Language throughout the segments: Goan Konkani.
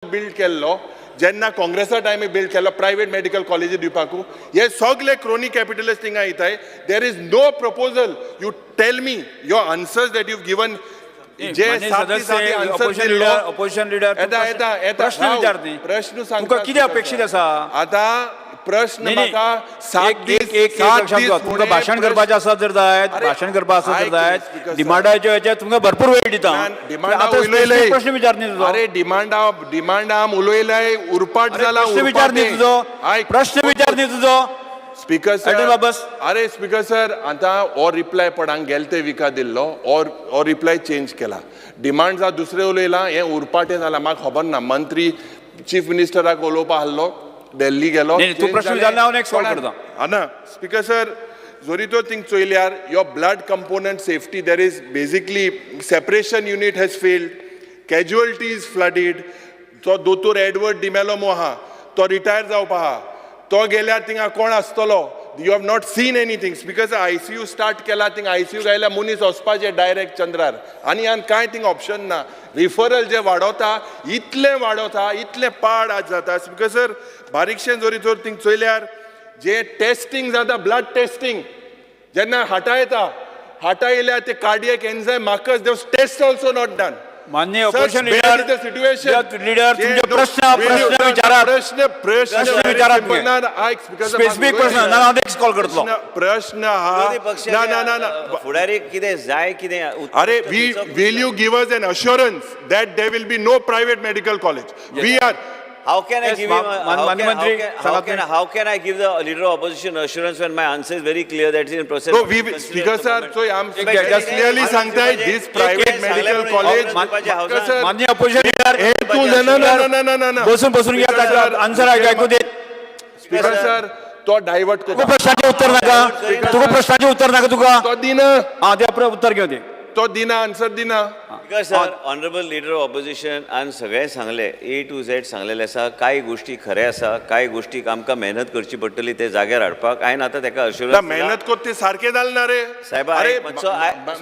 बिल्ड केल्लो, जेन्ना काँग्रेसा टायमी बिल्ड केल्लो प्रायवेट मेडिकल कॉलेजी दिवपाकू. हे सगळे क्रोनी कॅपिटलिस्ट थिंगा येताय. There is no proposal. You tell me your answers that you given जे माननीय सात सदस्य, दिसांनी आन्सर ऑपोजिशन दिल्लो. लिडर, ऑपोजिशन लिडर, येता येता येता. प्रश्न राव, विचार न्ही. प्रश्न सांगता. तुका कितें अपेक्षीत आसा? आता प्रश्न न्ही, न्ही. म्हाका 7 एक दीस, एक एक 7 लक्षात दीस दवर. तुमकां फुडें भाशण प्रश्न- करपाचें आसा जर जायत, अरे, भाशण करपा आसा जर ऐक जायत, speaker sir. डिमांडाच्या हेच्यार तुमकां भरपूर वेळ दिता. डिमांडा आतां उलयलंय. specific प्रश्न विचार न्ही तुजो. अरे, डिमांडा डिमांडा आम उलयलंय, उरपाट अरे, जाला. प्रश्न विचार न्ही तुजो. आयक. प्रश्न विचार न्ही तुजो. Speaker Atal sir. बाबस. अरे स्पीकर सर, आतां हो रिप्लाय पडांक गेले ते विका दिल्लो और हो रिप्लाय चेंज केला. डिमांड दुसरें उलयलां, हें उरपाटें जालां. म्हाका खबर ना, मंत्री चीफ मिनिस्टराक उलोवपा आहलो, दिल्ली गेलो. न्ही, न्ही, तूं प्रश्न विचारला, हांव next call करता. हा ना स्पीकर सर, जरी तो thing चोयल्यार your blood component safety, there is basically separation unit has failed, casualty is flooded. तो दोतोर एडवर्ड डिमेलो मो आहा, तो रिटायर जावपा आहा. तो गेल्यार थिंगा कोण आसतलो? You have not seen anything, speaker. ICU start केला, थिंगा आयसीयू गायल्यार मनीस वचपाचे डायरेक्ट चंद्रार आनी आनी कांय थिंग ऑप्शन ना. रिफरल जे वाडोवता, इतलें वाडोवता, इतलें पाड आज जाता. स्पीकर सर, बारीकशें जरी तर थिंग चोयल्यार जे टेस्टिंग जाता, ब्लड टेस्टिंग, जेन्ना हार्टा येता, हार्टा येयल्यार ते cardiac enzyme markers, those test also not done. माननीय ऑपोजिशन लिडर, सिच्युएशन. लिडर, तुमचे प्रश्न प्रश्न विचारात. प्रश्न प्रश्न प्रश्न विचारात. आयक स्पीकर. स्पेसिफीक प्रश्न ना, हांव नेक्स्ट कॉल करतलो. प्रश्न हा विरोधी पक्षाचे ना ना ना ना फुडारी कितें जाय कितें अरे, we will you give us an assurance that there will be no private medical college? We are How can I Yes, give him माननीय मंत्री, सांगात तुम्ही. How can I give the leader of opposition assurance when my answer is very clear that is in process? No, we, speaker sir, so I'm just clearly सांगताय this private medical college. Sir, माननीय ऑपोजिशन लिडर, हे तू ना ना ना ना ना ना ना. बसून बसून घ्या. ताचो आन्सर ऐकू दे. स्पीकर सर, तो डायवर्ट तुका करता. प्रश्नाचें उत्तर नाका? तुका प्रश्नाचें उत्तर नाका तुका? तो दिना. हा, ते आपलं उत्तर घेवं दे. तो दिना, आन्सर दिना. Speaker sir, honourable leader of opposition आन सगळें सांगलें, ए टू झेड सांगलेलें आसा. कांय गोश्टी खरें आसा, कांय गोश्टीक आमकां मेहनत करची पडटली ते जाग्यार हाडपाक. हांवें आतां तेका अश्युरन्स मेहनत करते सारकें जालें ना रे. साहेबा, अरे, एक मातसो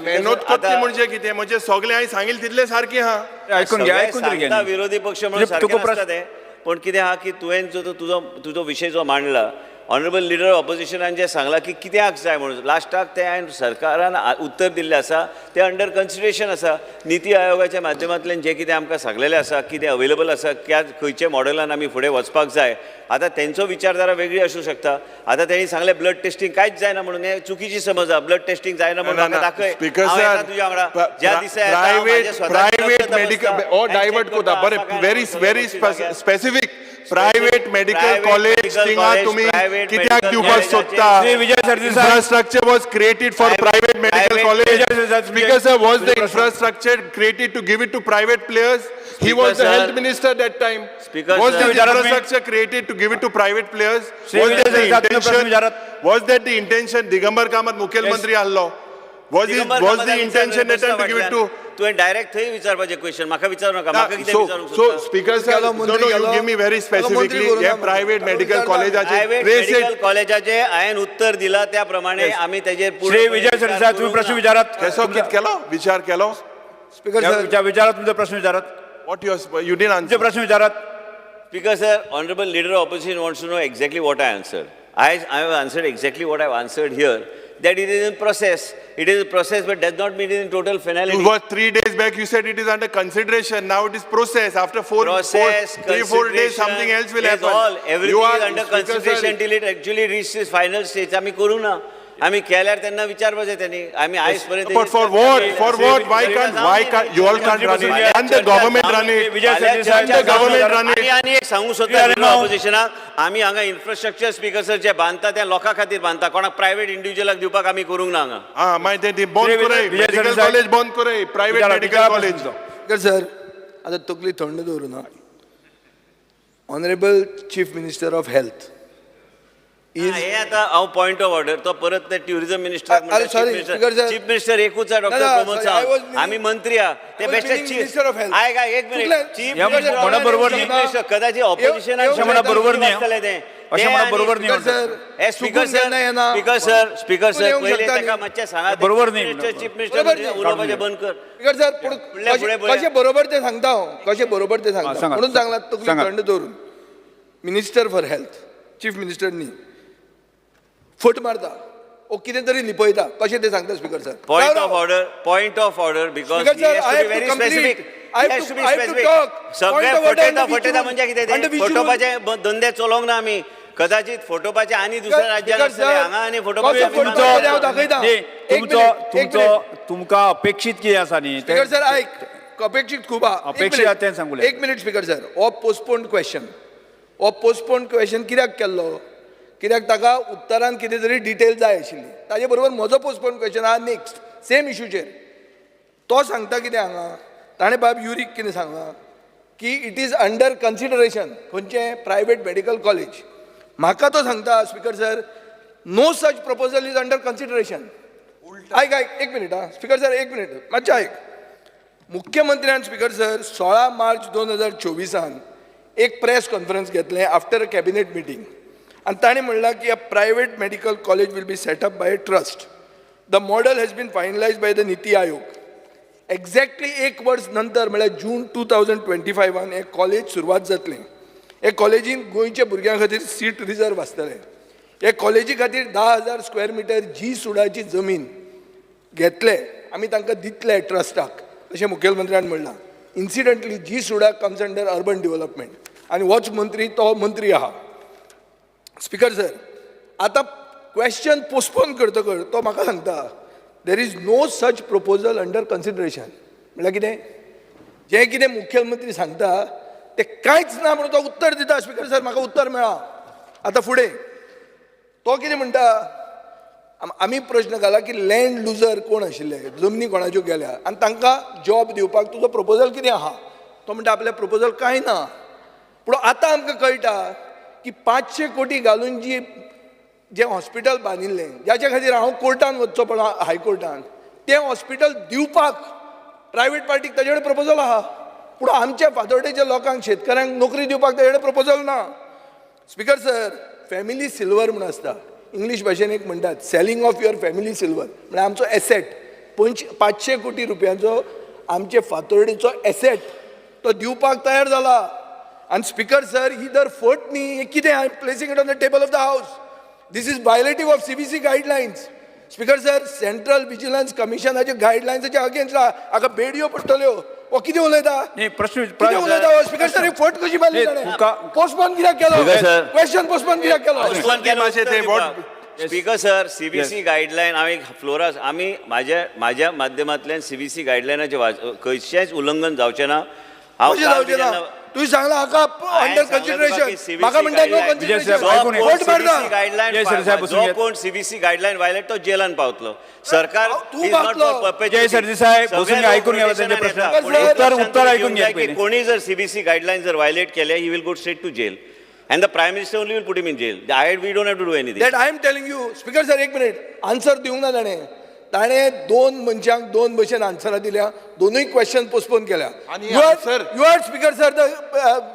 मेहनत करते आतां- म्हणजे कितें? म्हणजे सगळें हांवें सांगिल्लें तितलें सारकें आहा. ऐकून घ्या, ऐकून तरी सांगता घ्या. विरोधी पक्ष म्हणून म्हणजे सारकें तुका नासता तें. पण कितें आहा की तुवें जो तो तुजो तुजो विशय जो मांडला, ऑनरेबल लिडर ऑपोजिशनान जें सांगलां की कित्याक जाय म्हणून, लास्टाक तें हांवें सरकारान उत्तर दिल्लें आसा, तें अंडर कन्सिडरेशन आसा. निती आयोगाच्या माध्यमांतल्यान जें कितें आमकां सांगलेलें आसा, कितें अवेलेबल आसा, क्या खंयच्या मॉडेलान आमी फुडें वचपाक जाय. आतां तेंचो विचारधारा वेगळी आसूं शकता. आतां तेणी सांगलें ब्लड टेस्टिंग कांयच जायना म्हणून, हें चुकीची समज आहा. ब्लड टेस्टिंग जायना म्हणून ना, म्हाका ना, दाखय. स्पीकर हांव सर, येता तुज्या वांगडा ज्या दिसा येता, हांव प्रायव्हेट म्हाजें स्वताचें प्रायव्हेट रक्त मेडिकल तपासता. ओ डायवर्ट चेक करता. करता, बरें, आसा काय व्हेरी ना व्हेरी सगळ्या गोष्टी. Specific private medical Private college medical थिंगा college, तुम्ही private कित्याक medical दिवपाक college सोदता? Shri Vijay Sardesai. Infrastructure was created for private medical private college. Vijay Sardesai, Speaker sir, was the तुझे प्रश्न. infrastructure created to give it to private players? He Speaker was the sir. health minister that time. Speaker Was sir. this विचारात मी. infrastructure created to give it to private players? Shri Was Vijay that the Sardesai, तुम्ही प्रश्न intention? विचारात. Was that the intention? Digambar Kamat मुख्यमंत्री आहलो. Was it Digambar was कामताक the intention that time to give it to? तुवें डायरेक्ट थंय विचारपाचें क्वेश्चन, म्हाका विचारू नाका. म्हाका कितें So, विचारूंक so सोदता? speaker sir, गेलो, no, मंत्री no, you गेलो. give me very गेलो, मंत्री specifically, करू हे ना. प्रायव्हेट मेडिकल विचारता. कॉलेजाचे प्रायव्हेट trace medical it. कॉलेजाचे हांवें उत्तर दिला त्या प्रमाणे आमी तेजेर श्री विजय सरदेसाय, तुम्ही प्रश्न विचारात. केसो कित केलो? विचार केलो? स्पीकर सर, विचारात, तुमचे प्रश्न विचारात. What you you didn't तुमचे answer. प्रश्न विचारात. Speaker sir, honourable leader of opposition wants to know exactly what I answered. I have answered exactly what I have answered here, that it is in process. It is in process, but does not mean it is in total finality. It was 3 days back you said it is under consideration. Now it is process. After four, Process, four, 3, 4 days, something else will is happen. all. Everything You are- is under Speaker sir, consideration till it actually reaches final stage. आमी करू ना, आमी केल्यार तेन्ना विचारपाचें त्यांनी. आमी आयज पर्यंत But for what? For what? Why can't you all can't run it? And the government run it. Vijay Sardesai, The government run it. आनी आनी एक सांगूंक सोदता अरे माव. ऑपोजिशनाक, आमी हांगा इन्फ्रास्ट्रक्चर स्पीकर सर जे बांदता त्या लोकां खातीर बांदता, कोणाक प्रायव्हेट इंडिव्हिज्युअलाक दिवपाक आमी करूंक ना हांगा. Ah, my ते बंद श्री कराय. विजय मेडिकल सरदेसाय. कॉलेज बंद कराय. प्रायव्हेट विचारा, मेडिकल विचारा कॉलेज. प्रश्न तुमचो. स्पीकर सर, आता तकली थंड दवरू ना. Honourable chief minister of health is हे आता हांव पॉयंट ऑफ ऑर्डर, तो परत ते ट्युरिझम मिनिस्टर. अरे, sorry, speaker sir. Chief minister एकूच आहे, डॉक्टर ना, Pramod sorry, I was Sawant. meaning- आमी मंत्री आहा ते I was बेश्टे meaning Minister of Health. आयक आयक, एक मिनिट. चुकलें. चीफ ह्या मिनिस्टर म्हणा बरोबर चीफ न्ही. मिनिस्टर कदाचित ऑपोजिशनान येवं म्हणा बरोबर न्ही. आसतलें तें. अशें ते म्हणप आनी बरोबर न्ही स्पीकर म्हणटा. सर, हे स्पीकर चुकून सर, केन्ना येना. स्पीकर सर, स्पीकर चुकून सर, येवंक पयलीं शकता ताका न्ही. मातशें सांगात. बरोबर न्ही. चीफ बरोबर मिनिस्टर न्ही. उलोवपाचें बंद कर. स्पीकर सर, पूण फुडलें, फुडें पळया. कशें बरोबर तें सांगता हांव, कशें बरोबर तें सांगता सांगात. म्हणून सांगलां तकली सांगात. थंड दवरून. Minister for health, chief minister न्ही, फट मारता ओ कितें तरी लिपयता. कशें तें सांगता speaker sir. Point of order, point of order, because Speaker sir, I have to complete. I have to- I have to talk. सगळे Point of order फटयता under which फटयता rule? म्हणजे कितें Under तें which rule? फटोवपाचे धंदे चलोवंक ना आमी. कदाचित फटोवपाचे आनी दुसऱ्या Speaker राज्यान आसतले sir, हांगा आनी फटोवपाचे कसो आमी फटोवपाचे मानतात. हांव दाखयता. न्ही, एक तुमचो मिनिट, एक तुमचो मिनिट. तुमकां अपेक्षीत कितें आसा न्ही स्पीकर सर आयक, अपेक्षीत खूब आहा. एक अपेक्षीत मिनिट. आहा तें सांगू एक मिनिट स्पीकर सर, हो पोस्टपोन क्वेश्चन, हो पोस्टपोन क्वेश्चन कित्याक केल्लो? कित्याक ताका उत्तरान कितें तरी डिटेल जाय आशिल्ली. ताजे बरोबर म्हजो पोस्टपोन क्वेश्चन आहा नेक्स्ट सेम इशूचेर. तो सांगता कितें हांगा, ताणें बाब युरीक कितें सांगलां की it is under consideration खंयचें प्रायवेट मेडिकल कॉलेज. म्हाका तो सांगता speaker sir, no such proposal is under consideration. आयक आयक एक मिनिट आं स्पीकर सर, एक मिनिट मातशें आयक. मुख्यमंत्र्यान स्पीकर सर 16 मार्च 2024 एक प्रेस कॉन्फरन्स घेतलें आफ्टर अ कॅबिनेट मिटींग आनी ताणें म्हणलां की a private medical college will be set up by a trust. The model has been finalised by the NITI Aayog. Exactly एक वर्स नंतर म्हळ्यार जून 2025 हें कॉलेज सुरवात जातलें. हे कॉलेजीन गोंयच्या भुरग्यां खातीर सीट रिजर्व आसतलें. हे कॉलेजी खातीर 10,000 स्क्वेअर मिटर जी सुडाची जमीन घेतले आमी, तांकां दितले ट्रस्टाक अशें मुखेलमंत्र्यान म्हणलां. Incidentally GSUDA comes under urban development आनी होच मंत्री तो मंत्री आहा. स्पीकर सर, आतां क्वेश्चन पोस्टपोन करतकर तो म्हाका सांगता there is no such proposal under consideration. म्हणल्यार कितें? जें कितें मुखेलमंत्री सांगता तें कांयच ना म्हणून तो उत्तर दिता. स्पीकर सर, म्हाका उत्तर मेळ्ळां. आतां फुडें तो कितें म्हणटा, आमी प्रश्न घाला की लँड लुजर कोण आशिल्ले, जमनी कोणाच्यो गेल्या आनी तांकां जॉब दिवपाक तुजो प्रपोजल कितें आहा. तो म्हणटा आपलें प्रपोजल कांय ना. पूण आतां आमकां कळटा की 500 कोटी घालून जी जें हॉस्पिटल बांदिल्लें, जाच्या खातीर हांव कोर्टान वचचो पडला, हायकोर्टान, तें हॉस्पिटल दिवपाक प्रायवेट पार्टीक ताजे कडेन प्रपोजल आहा. पूण आमच्या फातोर्डेच्या लोकांक, शेतकऱ्यांक नोकरी दिवपाक ताजे कडेन प्रपोजल ना. स्पीकर सर, फॅमिली सिल्वर म्हूण आसता, इंग्लीश भाशेन एक म्हणटात selling of your family silver. म्हळ्यार आमचो एसेट 500 कोटी रुपयांचो आमचे फातोर्डेचो एसेट तो दिवपाक तयार जाला. आनी स्पीकर सर, ही जर फट न्ही, हें कितें? I am placing it on the table of the house. This is violative of CVC guidelines. Speaker sir, central vigilance कमिशनाचे गायडलायन्साचे अगेन्स्ट हाका बेडयो पडटल्यो. हो कितें उलयता? न्ही, प्रश्न कितें उलयता हो? स्पीकर सर, ही फट कशी मारली नाही, ताणें? पोस्टपोन कित्याक केलो? Speaker sir. Question postpone कित्याक केलो? पोस्टपोन केलो, मातशें उत्तर ते दिवपाक. स्पीकर सर, सीबीसी गायडलायन हांवें फ्लोरा आमी माझ्या माझ्या माध्यमांतल्यान सीबीसी गायडलायनाचें खंयचेंच उल्लंघन जावचें ना. हांव कशें काल जावचें ना? जेन्ना- तुवें सांगलां हाका हांवें अंडर सांगलें तुका की कन्सिडरेशन, CBC म्हाका म्हणटा नो guideline. Vijay consideration. साहेब, ऐकून घे. फट मारता. गायडलायन विजय सरदेसाय बसून जो घे. कोण सीबीसी गायडलायन वायलेट तो जेलान पावतलो. सरकार तूं is not पावतलो. for perpetuity. Vijay Sardesai, सगळे बसून घे, लोक ऐकून घ्या त्यांचे प्रश्न. rotation आनी येता. उत्तर कोणी उत्तर ऐकून घ्या की पयलीं. कोणी जर सीबीसी गायडलायन जर वायलेट केले, he will go straight to jail and the prime minister only will put him in jail. I we don't have to do anything. That I am telling you. Speaker sir, एक मिनिट, आन्सर दिवंक ना ताणें. ताणें दोन मनशांक दोन भशेन आन्सरां दिल्या, दोनूय क्वेश्चन पोस्टपोन केल्या. आनी you are answer- you are speaker sir, the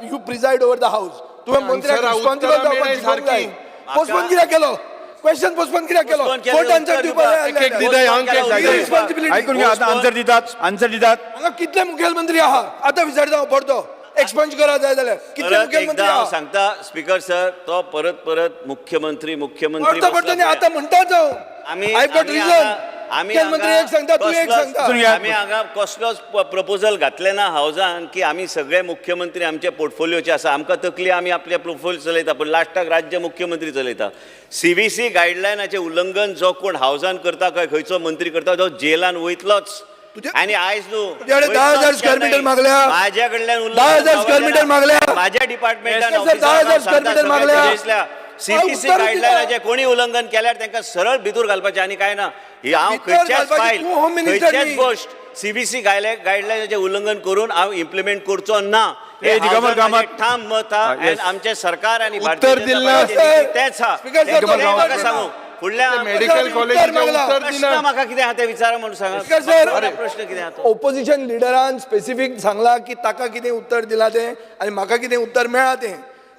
you preside over the house. तुवें मंत्र्याक आन्सरां रिस्पॉन्सिबल उत्तरां जावपाक मेळय शिकोवंक जाय. सारकीं. पोस्टपोन कित्याक केलो? क्वेश्चन पोस्टपोन कित्याक केलो? Postpone केलो, फट आन्सर उत्तर दिवपाक जाय एक एक आसलें. दिता, हांव एक Postpone दिता. Responsibility. ऐकून घ्या आता आन्सर दितात, आन्सर दितात. हांगा कितले मुखेलमंत्री आहा आतां विचारता हांव, परतो एक्सपंज करा जाय जाल्यार कितले परत मुखेलमंत्री एकदा हांव आहा. सांगता स्पीकर सर, तो परत परत मुख्यमंत्री मुख्यमंत्री परतो परतो न्ही, आतां म्हणटाच हांव. आमी I got आमी रिजन. आमी मुखेलमंत्री हांगा एक सांगता, तूं एक कसलोच- सांगता. बसून घ्या. आमी हांगा कसलोच प्रपोजल घातले ना हावजान की आमी सगळे मुख्यमंत्री आमचे पोर्टफोलियोचे आसा. आमकां तकली आमी आपले पोर्टफोलियो चलयता, पूण लास्टाक राज्य मुख्यमंत्री चलयता. सीबीसी गायडलायनाचें उल्लंघन जो कोण हावजान करता काय खंयचो मंत्री करता तो जेलान वयतलोच. तुजे- आनी आयज न्हू, तुज्याकडे 10,000 स्क्वेअर मिटर मागल्या. माझ्या कडल्यान 10,000 स्क्वेअर मिटर मागल्या. माझ्या डिपार्टमेंटान Yes, sir, 10,000 square metre मागल्या. सीबीसी उत्तरूच दिता. गायडलायनाचें कोणी उल्लंघन केल्यार तांकां सरळ भितर घालपाचें आनी काय ना. ही हांव भितर खंयच्याच घालपाची, फायल, तूं होम मिनिस्टर खंयच्याच न्ही. गोश्ट सीबीसी गायडलायनाचें उल्लंघन करून हांव इम्प्लिमेंट करचो ना. हे हे दिगंबर हावजान कामत. म्हाजें ठाम मत आहा. Yes. आनी आमचें सरकार आनी उत्तर भारतीय जनता दिलें ना, पार्टीचें सर. नीती तेंच आहा. स्पीकर सर, तें तो म्हाका उत्तर सांगू फुडल्या मेडिकल उत्तर कॉलेजीचें मागला. उत्तर प्रश्न दिना. म्हाका कितें आहा तें विचारा म्हणून सांगा. स्पीकर सर, प्रश्न कितें आहा तो? ओपोजिशन लिडरान स्पेसिफीक सांगला की ताका कितें उत्तर दिलां तें आनी म्हाका कितें उत्तर मेळ्ळां तें.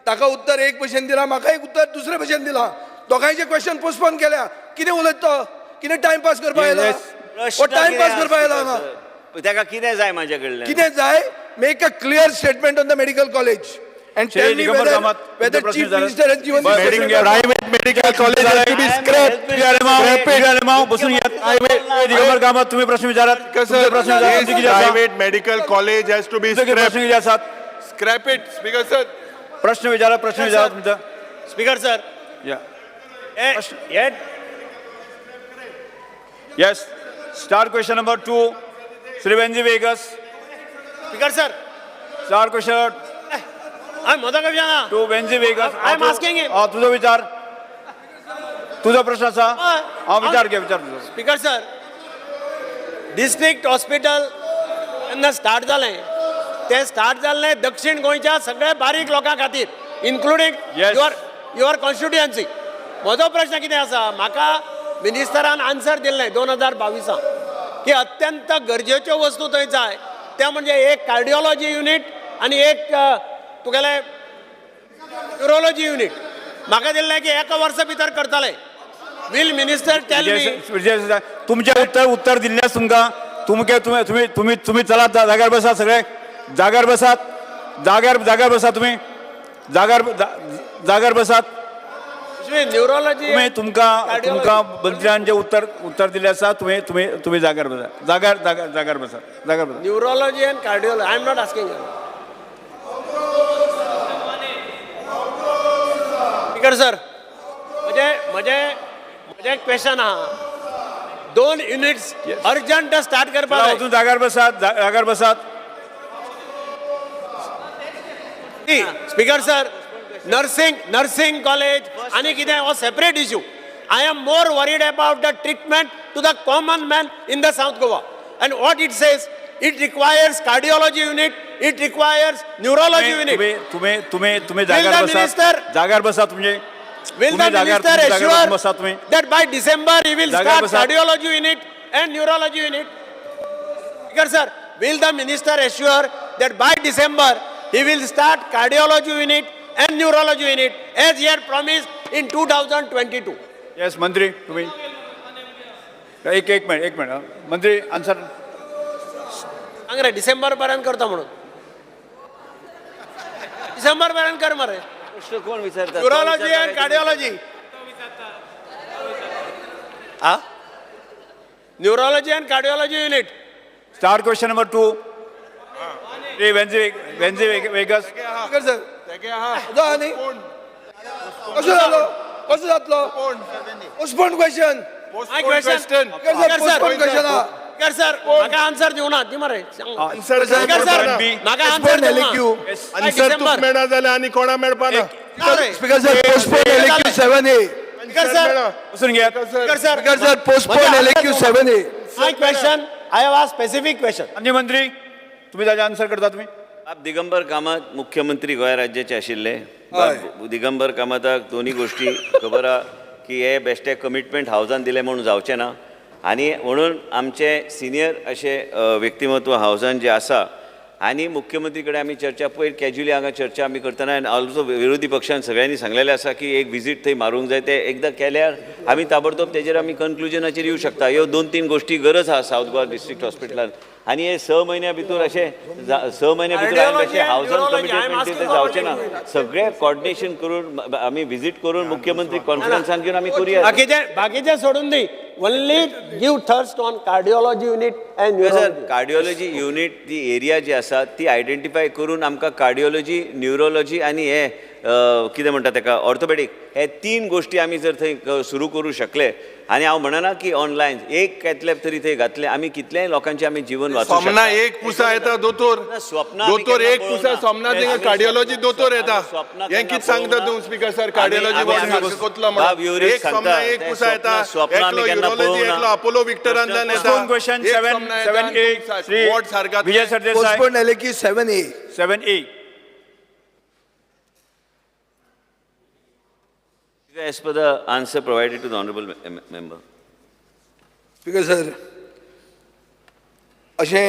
ताका उत्तर एक भशेन दिलां, म्हाका एक उत्तर दुसरे भशेन दिलां. दोगांयचे क्वेश्चन पोस्टपोन केल्या. कितें उलयता तो? कितें टायमपास करपाक आयला? हो टायमपास करपाक आयला हांगा. ताका कितें जाय म्हाज्या कडल्यान? कितें जाय? Make a clear statement on the medical college and Shri tell me Digambar whether Kamat, whether तुमचे चीफ प्रश्न मिनिस्टर हॅज गिवन बरं, बसून घ्या. Private medical college has to be scrapped. Shri Alemao, Shri Alemao, बसून घेयात. श्री दिगंबर कामत, तुम्ही प्रश्न विचारात. तुमचे प्रश्न विचारात. तुमचे कितें आसा? Private medical college has to be तुमचे कितें प्रश्न scrapped. कितें आसात? Scrap it, Speaker sir. प्रश्न विचारा, प्रश्न विचारा तुमचा. स्पीकर सर, या. हे Yes, star question number 2, Shri Venzy Viegas. Speaker sir, star question हांवें म्हजो क्वेश्चन आहा. 2, वेन्झी Vegas. I am asking him. हा, तुझो विचार, तुझो प्रश्न आसा. हय. हा, विचार घे, विचार तुझो. स्पीकर सर, डिस्ट्रिक्ट हॉस्पिटल जेन्ना स्टार्ट जालें, तें स्टार्ट जाल्लें दक्षीण गोंयच्या सगळ्या बारीक लोकां खातीर, including Yes. Your constituency. म्हजो प्रश्न कितें आसा, म्हाका मिनिस्टरान आन्सर दिल्लें 2022 की अत्यंत गरजेच्यो वस्तू थंय जाय, ते म्हणजे एक कार्डिओलॉजी युनीट आनी एक तुगेलें युरोलॉजी युनीट. म्हाका दिल्लें की एका वर्सा भितर करतले. Will minister tell me? Vijay Sardesai, तुमचे उत्तर उत्तर दिल्लेच तुमकां. तुमके तुमी तुमी तुमी तुमी चलात, जाग्यार बसात सगळे. जाग्यार बसात, जाग्यार, जाग्यार बसात तुमी. जाग्यार, जाग्यार बसात. न्युरोलॉजी. तुमी तुमकां तुमकां मंत्र्यान जे उत्तर उत्तर दिल्लें आसा, तुमी तुमी तुमी जाग्यार बसात. जाग्यार, जाग्यार, जाग्यार बसात, जाग्यार बसात. Neurology and cardiology. I am not asking. Speaker sir, म्हणजे म्हजे म्हजें क्वेश्चन आहा, दोन युनिट्स अर्जंट स्टार्ट करपाक चला, जाय. वचून जाग्यार बसात, जाग्यार बसात. Speaker sir, nursing college आनी कितें हो separate issue. I am more worried about the treatment to the common man in the South Goa, and what it says, it requires cardiology unit, it requires neurology unit. तुम्ही तुम्ही तुम्ही तुम्ही जाग्यार the बसात. Minister- जाग्यार बसा तुमचे. Will the तुम्ही जाग्यार, minister तुम्ही जाग्यार assure बसा तुम्ही. that by December he will जाग्यार start बसा. cardiology unit and neurology unit? Speaker sir, will the minister assure that by December he will start cardiology unit and neurology unit as he had promised in 2022? Yes, मंत्री तुम्ही. एक एक मिनिट, एक मिनिट हा. मंत्री, आन्सर. सांग रे, डिसेंबर पर्यंत करता म्हणून. डिसेंबर पर्यंत कर मरे. प्रश्न कोण विचारता? Neurology and cardiology. हा, neurology and cardiology unit. Star question number 2, Shri Venzy Venzy Viegas. Speaker sir, जो आहा न्ही, कसो जालो, कसो जातलो? Postpone question. My question. Question. Speaker sir, postpone question आहा. स्पीकर सर, म्हाका आन्सर दिवना दी मरे. Answer. Speaker sir, म्हाका आन्सर पोस्टपोन दिवना. LAQ. Answer तुका मेळना जाल्यार आनी कोणा मेळपा ना. Speaker sir, postpone LAQ 7A. Speaker sir, बसून घेयात. Speaker sir, speaker sir, postpone LAQ 7A. My question, I have a specific question. माननीय मंत्री, तुम्ही ताजे आन्सर करता तुम्ही. बाब दिगंबर कामत मुख्यमंत्री गोंय राज्याचे आशिल्ले. हय. बाब दिगंबर कामताक दोन्ही गोष्टी खबर आहा की हे बेश्टे कमिटमेंट हावजान दिलें म्हणून जावचें ना, आनी म्हणून आमचे सिनियर अशे व्यक्तिमत्व हावजान जे आसा आनी मुख्यमंत्री कडेन आमी चर्चा पयर कॅज्युअली हांगा चर्चा आमी करतना, आनी ऑल्सो विरोधी पक्षान सगळ्यांनी सांगलेलें आसा की एक विजीट थंय मारूंक जाय. ते एकदां केल्यार आमी ताबडतोब तेजेर आमी कन्क्लुजनाचेर येवं शकता. ह्यो दोन तीन गोश्टी गरज आहा सावथ गोवा डिस्ट्रिक्ट हॉस्पिटलान, आनी हे 6 म्हयन्या भितर अशें 6 म्हयन्या भितर हांवें Cardiology अशें and हावजान neurology, I am commitment asking ते for जावचें ना. सगळें कॉर्डिनेशन करून आमी विजीट करून मुख्यमंत्री कॉन्फरन्सान घेवन आमी करुया. बाकीचे बाकीचे सोडून दी. Only give thrust on cardiology unit and sir, neurology. Cardiology unit ती एरिया जी आसा ती आयडेंटिफाय करून आमकां कार्डिओलॉजी, न्युरोलॉजी आनी हे कितें म्हणटा तेका ऑर्थोपेडीक, हे तीन गोश्टी आमी जर थंय सुरू करूं शकले, आनी हांव म्हणना की ऑनलायन एक कॅथलॅब तरी थंय घातले, आमी कितलेय लोकांचें आमी जीवन वाचोवंक सोमना शकता. एक पुसा येता दोतोर. ना, स्वप्नां आमी दोतोर केन्ना एक पुसा पळोवना. सोमना थिंगा आमी कार्डिओलॉजी दोतोर येता. स्वप्नां हें केन्ना कितें सांगता पळोवना. तूं स्पीकर सर? कार्डिओलॉजी आमी- कोतलो बाब म्हणून युरीश एक सांगता, सोमना एक ते पुसा येता, स्वप्नां आमी एकलो केन्ना युरोलॉजी, पळोवना. एकलो अपोलो विक्टरांतल्यान येता. पोस्टपोन क्वेश्चन एक 7, सोमना येता 7 आनी ए, तूं श्री वॉर्ड सारका. Vijay Sardesai. Postpone LAQ 7A. 7A. As per the answer provided to the honourable member. Speaker sir, अशें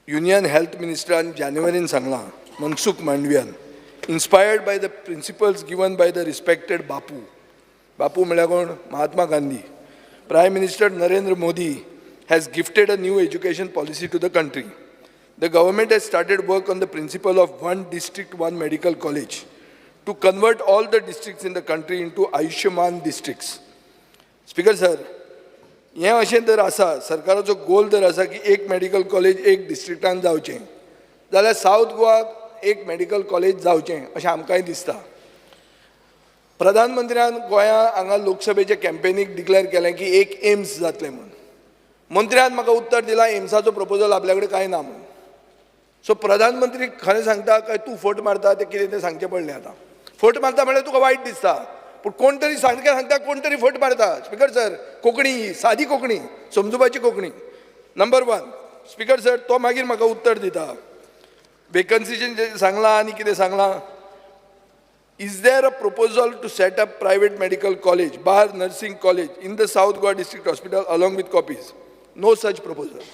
युनियन हेल्थ मिनिस्टरान जानेवारीन सांगलां, Mansukh मांडवियान, Inspired by the principles given by the respected Bapu, Bapu म्हळ्यार कोण? Mahatma Gandhi, Prime Minister Narendra Modi has gifted a new education policy to the country. The government has started work on the principle of one district, one medical college to convert all the districts in the country into Ayushman districts. Speaker sir, हें अशें जर आसा, सरकाराचो गोल जर आसा की एक मेडिकल कॉलेज एक डिस्ट्रिक्टान जावचें जाल्यार सावथ गोवाक एक मेडिकल कॉलेज जावचें अशें आमकांय दिसता. प्रधानमंत्र्यान गोंया हांगा लोकसभेचे कॅम्पेनीक डिक्लेर केलें की एक एम्स जातलें म्हूण. मंत्र्यान म्हाका उत्तर दिलां, एम्साचो प्रपोजल आपल्या कडेन कांय ना म्हूण. सो प्रधानमंत्री खरें सांगता काय तूं फट मारता तें कितें तें सांगचें पडलें. आतां फट मारता म्हळ्यार तुका वायट दिसता, पूण कोण तरी सारकें सांगता, कोण तरी फट मारता. स्पिकर सर, कोंकणी ही सादी कोंकणी, समजुपाची Konkani, number one. Speaker sir, तो मागीर म्हाका उत्तर दिता, वेकन्सीचें जें सांगलां आनी कितें सांगलां. Is there a proposal to set up private medical college bar nursing college in the South Goa District Hospital, along with copies? No such proposal.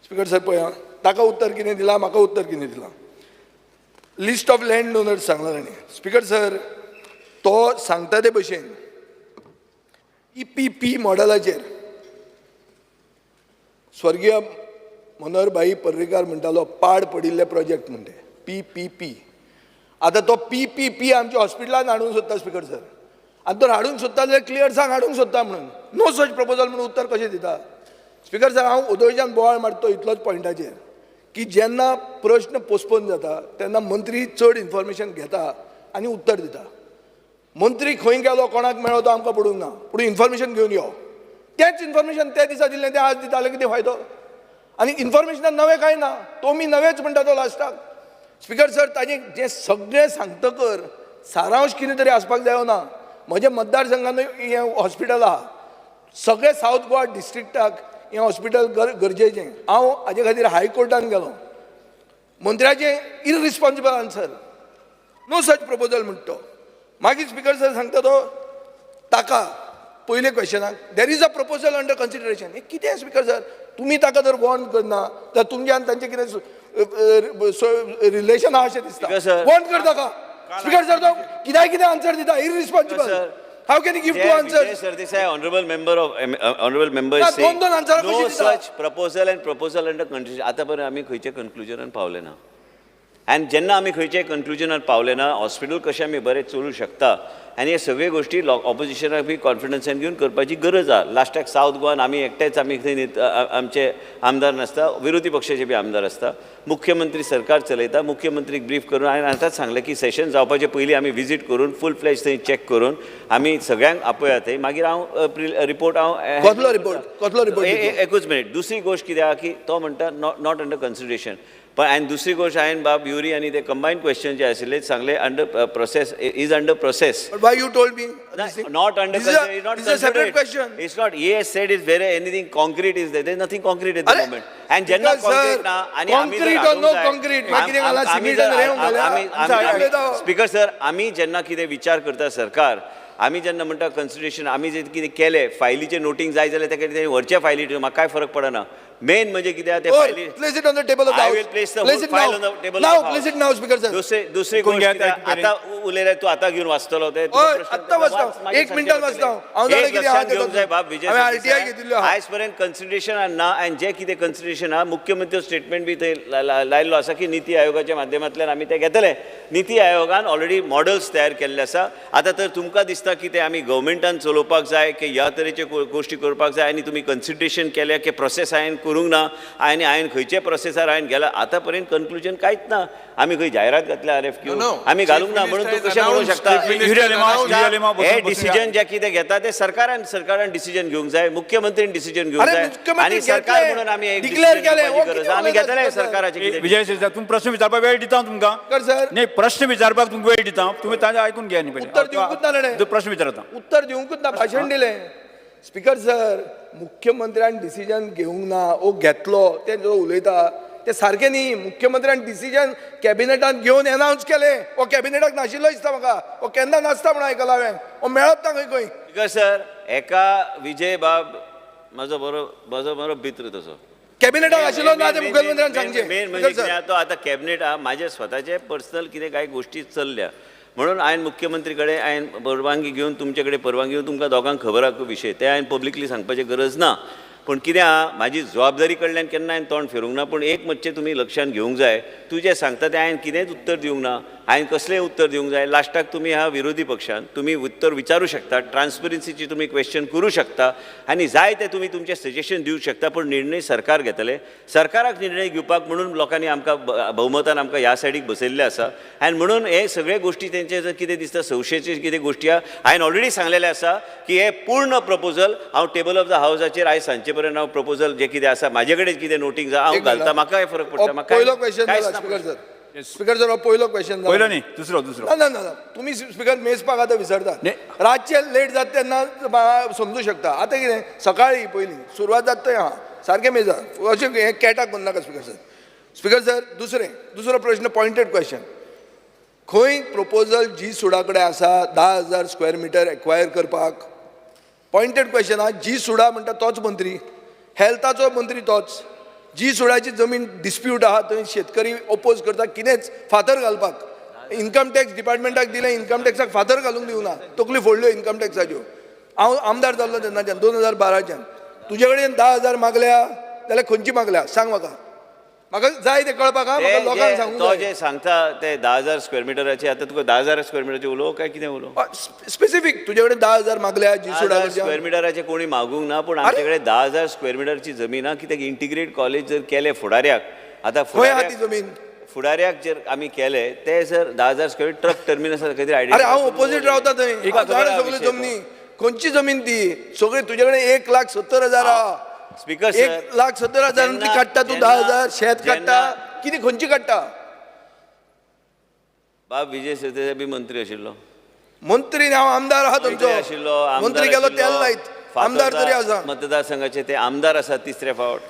Speaker sir, पळय, ताका उत्तर कितें दिलां, म्हाका उत्तर कितें दिलां. लिस्ट ऑफ लँड डोनर्स सांगला ताणें. स्पिकर सर, तो सांगता ते भशेन पीपीपी मॉडलाचेर, स्वर्गीय मनोहर भाई पर्रीकार म्हणटालो, पाड पडिल्ले प्रोजेक्ट म्हणटे पीपीपी. आतां तो पीपीपी आमच्या हॉस्पिटलान हाडूंक सोदता. स्पिकर सर, आनी तो हाडूंक सोदता जाल्यार क्लियर सांग हाडूंक सोदता म्हणून. नो सच प्रपोजल म्हणून उत्तर कशें दिता? स्पिकर सर, हांव ओदोळच्यान बोवाळ मारतो इतलोच पॉयंटाचेर की जेन्ना प्रश्न पोस्टपोन जाता तेन्ना मंत्री चड इन्फॉर्मेशन घेता आनी उत्तर दिता. मंत्री खंय गेलो, कोणाक मेळ्ळो तो आमकां पडूंक ना, पूण इन्फॉर्मेशन घेवन यो. तेंच इन्फॉर्मेशन त्या दिसा दिल्लें तें आज दिता, कितें फायदो? आनी इन्फॉर्मेशनान नवें कांय ना, तो मी नवेंच म्हणटा तो लास्टाक. स्पिकर सर, ताजें जें सगळें सांगतकर सारांश कितें तरी आसपाक जायो ना? म्हज्या मतदारसंघान हें हॉस्पिटल आहा, सगळे सावथ गोवा डिस्ट्रिक्टाक हें हॉस्पिटल गरजेचें. हांव हाजे खातीर हायकोर्टान गेलो. मंत्र्याचें irresponsible answer, no such proposal म्हणटा तो. मागीर स्पिकर सर, सांगता तो ताका पयले क्वेश्चनाक, there is a proposal under consideration. हें कितें? स्पिकर सर, तुमी ताका जर वॉर्न करना तर तुमचें आनी तांचें कितें रिलेशन आहा अशें दिसता. Speaker sir. Warn कर ताका. स्पिकर सर, तो कित्याय कितें आन्सर दिता, irresponsible. Sir. How can you give two answer? Vijay Sardesai, honorable member of honorable member, ना, is saying दोन दोन answer no कशी दिता? such proposal and proposal under consideration. आतां पर्यंत आमी खंयच्या कन्क्लुजनान पावले ना आनी जेन्ना आमी खंयच्याय कन्क्लुजनार पावले ना, हॉस्पिटल कशें आमी बरें चलूं शकता आनी हे सगळे गोश्टी ऑपोजिशनाक बी कॉन्फिडन्सान घेवन करपाची गरज आहा. लास्टाक सावथ गोवान आमी एकटेच आमी थंय आमचे आमदार नासता, विरोधी पक्षाचे बी आमदार आसता. मुख्यमंत्री सरकार चलयता. मुख्यमंत्रीक ब्रीफ करून हांवें आतांच सांगलें की सेशन जावपाचे पयलीं आमी विजीट करून फूल फ्लॅज थंय चॅक करून आमी सगळ्यांक आपया थंय, मागीर हांव रिपोर्ट हांव कसलो report? कसलो report दितलो? एकूच मिनिट. दुसरी गोश्ट कितें आहा की तो म्हणटा not under consideration, पण आनी दुसरी गोश्ट, हांवें बाब युरी आनी ते कंबायन क्वेश्चन जे आशिल्ले सांगले, under process, is under process. But why you told me this thing? Not under This is a, consider- it's not this is a separate considered. question. It's not. He has said is whether anything concrete is there. There is nothing concrete at the अरे, moment. And जेन्ना because, sir, concrete ना आनी आमी जर concrete or हाडूंक no जाय- concrete, मागीर कितें घाला, आमी सिमेंट जर- आनी रेंव घाल्या. आमी उलयता. स्पीकर सर, आमी जेन्ना कितें विचार करता सरकार, आमी जेन्ना म्हणटा कन्सिडरेशन, आमी जे कितें केलें, फायलीचें नोटींग जाय जाल्यार ताका तेणी व्हरचे फायली, म्हाका कांय फरक पडना. मेन म्हणजे कितें आहा, ते Oh, फायली place it on the table of the I house. will place the Place whole it file now. on the table of Now, the house. place it now, Speaker sir. दुसरी दुसरी ऐकून गोष्ट घ्या, कितें, ऐकून आता उलयल्यार तूं आतां घेवन वाचतलो ते तुका हय, प्रश्न आत्तां वाचता. वाच, मागीर एक मिनटान सांगचें वाचता. पडटलें. हांव जाणा एक कितें आहा लक्षांत तें घेवंक जाय बाब विजय हांवें RTI Sardesai, घेतिल्ल्यो आहा. आयज पर्यंत कन्सिडरेशन ना आनी जें कितें कन्सिडरेशन आहा, मुख्यमंत्री स्टेटमेंट बी थंय लायल्लो आसा की निती आयोगाच्या माध्यमांतल्यान आमी तें घेतले. निती आयोगान ऑलरेडी मॉडल्स तयार केल्ले आसा. आतां तर तुमकां दिसता की ते आमी गव्हर्मेंटान चलोवपाक जाय की ह्या तरेच्यो गोश्टी करपाक जाय आनी तुमी कन्सिडरेशन केल्या की प्रोसेस हांवें करूंक ना आनी हांवें खंयचे प्रोसेसार हांवें गेला, आतां पर्यंत कन्क्लुजन कांयच ना. आमी खंय जायरात घातल्या आरएफक्यू? No, no. आमी घालूंक ना म्हणून तूं कशें म्हणूंक शकता? युरी आलेमाव, युरी आलेमाव, हे बसून- बसून डिसिजन जे कितें घेता ते सरकारान डिसिजन घेवंक जाय, मुख्यमंत्रीन डिसिजन घेवंक अरे, जाय मुख्यमंत्री आनी सरकार घेतले, म्हणून आमी एक declare decision केले, घेवपाची हो, गरज कितें आसा. आमी उलयता घेतले सर? सरकाराचे कितें विजय सरदेसाय, तुमी प्रश्न विचारपाक वेळ दिता हांव तुमकां. कर सर. न्ही, प्रश्न विचारपाक तुमकां वेळ दिता हांव. तुमी ताजें आयकून घेया न्ही पयलीं. उत्तर दिवंकूच ना ताणें. तूं प्रश्न विचारता. उत्तर दिवंकूच ना, भाशण दिलें. स्पीकर सर, मुख्यमंत्र्यान डिसिजन घेवंक ना ओ घेतलो ते जो उलयता ते सारकें न्ही. मुख्यमंत्र्यान डिसिजन कॅबिनेटान घेवन एनावन्स केलें. हो कॅबिनेटाक नाशिल्लो दिसता म्हाका. हो केन्ना नासता म्हणून आयकलां हांवें. हो मेळत ना खंय खंय. स्पीकर सर, एका विजय बाब म्हजो बरो मित्र तसो. कॅबिनेटाक आशिल्लो ना ते मुखेलमंत्र्यान सांगचें. मेन म्हणजे स्पीकर सर. कितें आहा, तो आतां कॅबिनेट आहा, म्हाजे स्वताचे पर्सनल कितें कांय गोश्टी चल्ल्या म्हणून हांवें मुख्यमंत्री कडेन हांवें परवानगी घेवन तुमचे कडेन परवानगी घेवन तुमकां दोगांक खबर आहा विशय ते हांवें पब्लिकली सांगपाची गरज ना. पूण कितें आहा, म्हाजी जबाबदारी कडल्यान केन्ना हांवें तोंड फिरूंक ना. पूण एक मातशें तुमी लक्षांत घेवंक जाय, तूं जें सांगता तें हांवें कितेंच उत्तर दिवंक ना, हांवें कसलेंय उत्तर दिवंक जाय. लास्टाक तुमी ह्या विरोधी पक्षान तुमी उत्तर विचारूं शकता, ट्रान्सपरन्सीची तुमी क्वेश्चन करूं शकता आनी जाय ते तुमी तुमचें सजेशन दिवंक शकता. पूण निर्णय सरकार घेतले, सरकाराक निर्णय घेवपाक म्हणून लोकांनी आमकां भोवमतान आमकां ह्या सायडीक बसयल्लें आसा. आनी म्हणून हे सगळे गोश्टी तेंचे जर कितें दिसता संशयेचे कितें गोश्टी आहा, हांवें ऑलरेडी सांगलेलें आसा की हे पूर्ण प्रपोजल हांव टेबल ऑफ the हावजाचेर आयज सांजचे पर्यंत हांव प्रपोजल जें कितें आसा म्हाजे कडेन कितें नोटींग जाय हांव एक मिनिट. घालता. म्हाका काय फरक पडटा, म्हाका पयलो क्वेश्चन कांयच जाला ना. स्पीकर सर, स्पीकर सर, हो पयलो क्वेश्चन पयलो न्ही, दुसरो दुसरो. ना ना ना ना. तुमी स्पीकर मेजपाक आतां विसरतात. न्ही. रातचे लेट जाता तेन्ना समजू शकता. आतां कितें सकाळी पयलीं सुरवात जाता थंय आहा सारकें मेजा अशें हें कॅटाक करूं नाका स्पीकर सर. स्पीकर सर, दुसरें दुसरो प्रश्न पॉयंटेड क्वेश्चन, खंय प्रपोजल जी सुडा कडेन आसा 10,000 स्क्वेअर मिटर एक्वायर करपाक? पॉयंटेड क्वेश्चन आहा. जी सुडा म्हणटा तोच मंत्री, हेल्थाचो मंत्री तोच. जी सुडाची जमीन डिस्प्यूट आहा थंय शेतकरी ओपोज करता कितेंच फातर घालपाक. इन्कम टॅक्स डिपार्टमेंटाक दिलें, इन्कम टॅक्साक फातर घालूंक दिवना, तकली फोडल्यो इन्कम टॅक्साच्यो. हांव आमदार जाल्लो तेन्नाच्यान 2012च्यान. तुजे कडेन 10,000 मागल्या जाल्यार खंयची मागल्या सांग म्हाका. म्हाका जाय तें कळपाक हा, म्हाका ते लोकांक जे- सांगूंक तो जाय. जे सांगता ते 10,000 स्क्वेअर मिटराचे, आतां तुका 10,000 स्क्वेअर मिटराचे उलोवं काय कितें उलोवं? स्पेसिफीक तुजे कडेन 10,000 मागल्या जी सुडा 10,000 स्क्वेअर मिटराचे कोणी मागूंक ना, पूण आमचे कडेन 10,000 स्क्वेअर मिटरची जमीन आहा. कित्याक इंटिग्रेट कॉलेज जर केलें फुडाऱ्याक, आतां खंय आहा ती फुडाऱ्याक जमीन? फुडाऱ्याक जर आमी केले ते sir 10,000 square truck terminus खातीर. अरे हांव ओपोजीट रावता थंय, तुका हांव जाणा खबर आहा सगल्यो विशय जमनी. खंयची जमीन ती सगळी तुजे कडेन 1,70,000 आहा. स्पीकर सर, 1,70,000 ती जेन्ना- काडटा तूं 10,000 शेत काडटा कितें खंयची काडटा? बाब विजय सरदेसाय बी मंत्री आशिल्लो. मंत्री न्ही, हांव आमदार आहा मंत्री तुमचो. आशिल्लो, आमदार मंत्री गेलो आशिल्लो, तेल लायत आमदार तरी आसा. मतदारसंघाचे ते आमदार आसात तिसरे फावट.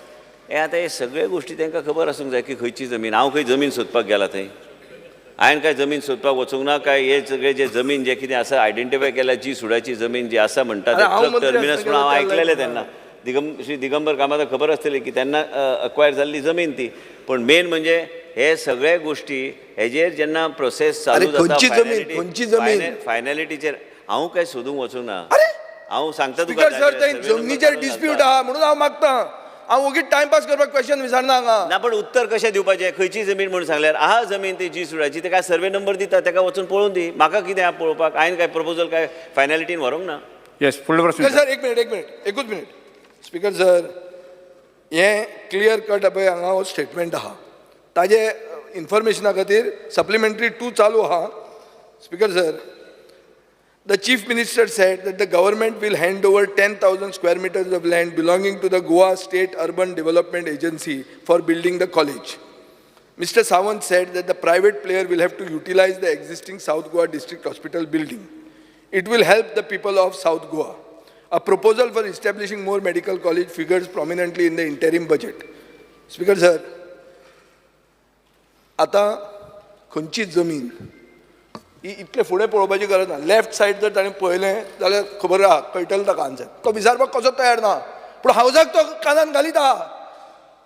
हे आतां हे सगळे गोश्टी तांकां खबर आसूंक जाय की खंयची जमीन. हांव खंय जमीन सोदपाक गेला थंय? हांवें काय जमीन सोदपाक वचूंक ना काय? हे सगळे जे जमीन जे कितें आसा आयडेंटिफाय केल्या, जी सुडाची जमीन जी आसा म्हणटा अरे ते हांव ट्रक मंत्री टर्मिनस आसतना म्हणून हांव तेल आयकलेलें लायत तेन्ना. श्री दिगंबर कामताक खबर आसतली की तेन्ना अक्वायर जाल्ली जमीन ती. पूण मेन म्हणजे हे सगळे गोश्टी हेजेर जेन्ना प्रोसेस अरे चालू जाता खंयची जमीन? खंयची जमीन? फायनॅलिटीचेर हांव काय सोदूंक वचूंक ना. अरे! हांव सांगता तुका स्पीकर सर, थंय सर्वे नंबर जमनीचेर काडून डिस्प्यूट घालता. आहा म्हणून हांव मागता. हांव ओगीच टायमपास करपाक क्वेश्चन विचारना हांगा. ना, पण उत्तर कशें दिवपाचें? खंयची जमीन म्हणून सांगल्यार आहा जमीन ती जी सुडाची, तेका सर्वे नंबर दिता, तेका वचून पळोवन दी. म्हाका कितें आहा पळोवपाक? हांवें काय प्रपोजल काय फायनॅलिटीन व्हरूंक ना. येस, फुडलो प्रश्न. स्पीकर सर, एक मिनिट, एक मिनिट, एकूच मिनिट. स्पीकर सर, हें क्लियर कट पळय हांगा हो स्टेटमेंट आहा, ताजे इन्फॉर्मेशना खातीर सप्लिमेंटरी टू चालू आहा. Speaker sir, the chief minister said that the government will hand over 10,000 square meters of land belonging to the Goa State Urban Development Agency for building the college. Mr. Sawant said that the private player will have to utilize the existing South Goa District Hospital building. It will help the people of South Goa. A proposal for establishing more medical college figures prominently in the interim budget. Speaker sir, आतां खंयची जमीन ही इतले फुडें पळोवपाची गरज ना. लेफ्ट सायड जर ताणें पळयलें जाल्यार खबर आहा, कळटलें ताका आन्सर. तो विचारपाक कसो तयार ना, पूण हावजाक तो कानान घालीत आहा.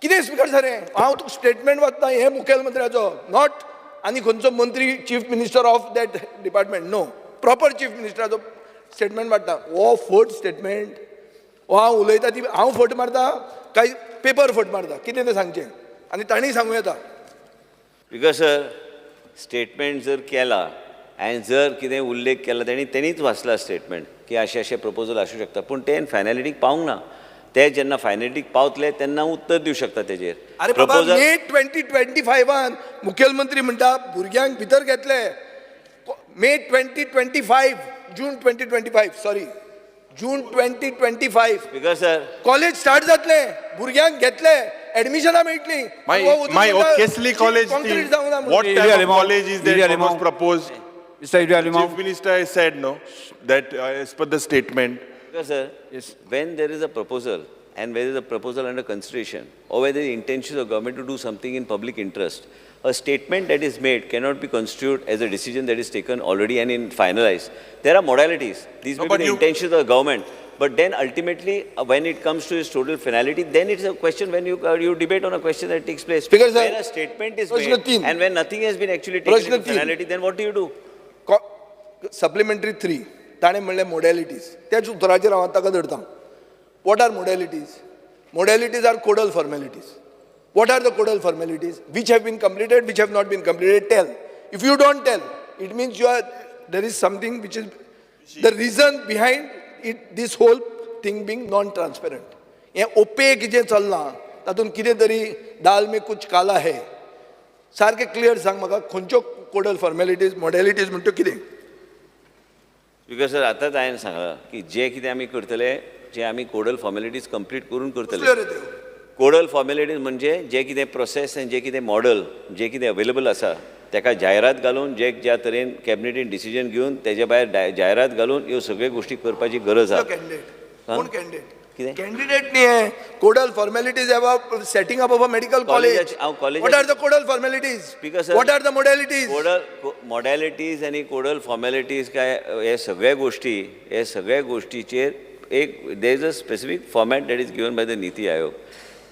कितें स्पीकर सर हें? हांव तुका स्टेटमेंट वाचता हें मुखेलमंत्र्याचो, not आनी खंयचो मंत्री, chief minister of that department, no, proper chief मिनिस्टराचो statement वाचता. हो फट स्टेटमेंट हो हांव उलयता ती हांव फट मारता काय पेपर फट मारता कितें तें सांगचें आनी तांणी सांगूं येता. Because sir, statement जर केला आनी जर कितें उल्लेख केला तेणी, तेणीच वाचला स्टेटमेंट की अशें अशें प्रपोजल आसूं शकता, पूण तें फायनॅलिटीक पावूंक ना. ते जेन्ना फायनॅलिटीक पावतले तेन्ना उत्तर दिवं शकता तेजेर. अरे बाबा, मे 2025 मुखेलमंत्री म्हणटा भुरग्यांक भितर घेतले. May 2025, June 2025, sorry, June 2025. Because sir, college start जातलें, भुरग्यांक घेतले, एडमिशनां मेळटली. My, my Kesli college concrete thing, जावंक ना म्हणून. what Yuri type of Alimov, college is Yuri that what was Alimov. proposed? Mister Yuri Alimao. Chief Minister has said no, that as per the statement. Because sir, Yes. when there is a proposal and where there is a proposal under consideration or where there is intention of government to do something in public interest, a statement that is made cannot be construed as a decision that is taken already and in finalized. There are modalities. These No, may but be the intentions of the government. But then ultimately when it comes to its total finality, then it's a question when you debate on a question that takes place. Speaker sir, When a statement is प्रश्न made तीन. And when nothing has been actually taken प्रश्न into तीन. Finality, then what do you do? Supplementary three ताणें म्हणलें मोडॅलिटीज त्याच उतराचेर हांव ताका धरता. What are modalities? Modalities are codal formalities. What are the codal formalities which have been completed, which have not been completed? Tell. If you don't tell, it means you are there is something which is the reason behind it, this whole thing being non transparent. हें ओपेक जें चल्लां तातूंत कितें तरी दाल में कुछ काला है. सारकें क्लियर सांग म्हाका, खंयच्यो कोडल फॉर्मेलिटीज, मोडॅलिटीज म्हणटा त्यो कितें? Because sir, आतांच हांवें सांगलां की जें कितें आमी करतले, जे आमी कोडल फॉर्मेलिटीज कंप्लीट करून करतले. कसल्यो रे त्यो? कोडल फॉर्मेलिटीज म्हणजे जे कितें प्रोसेस आनी जे कितें मॉडल जे कितें अवेलेबल आसा तेका जायरात घालून जे ज्या तरेन कॅबिनेटीन डिसिजन घेवन तेजे भायर जायरात घालून ह्यो सगळ्यो गोश्टी करपाची गरज आसा. कॅन्डिडेट कोण? कॅन्डिडेट कितें? कॅन्डिडेट न्ही हें. Codal formalities about setting up of a medical college. हांव कॉलेजाची- What are the codal formalities? Speaker sir, What are the modalities? Codal modalities आनी कोडल फॉर्मेलिटीज काय हे सगळ्या गोश्टी, हे सगळ्या गोश्टीचेर एक there is a specific format that is given by the NITI Aayog.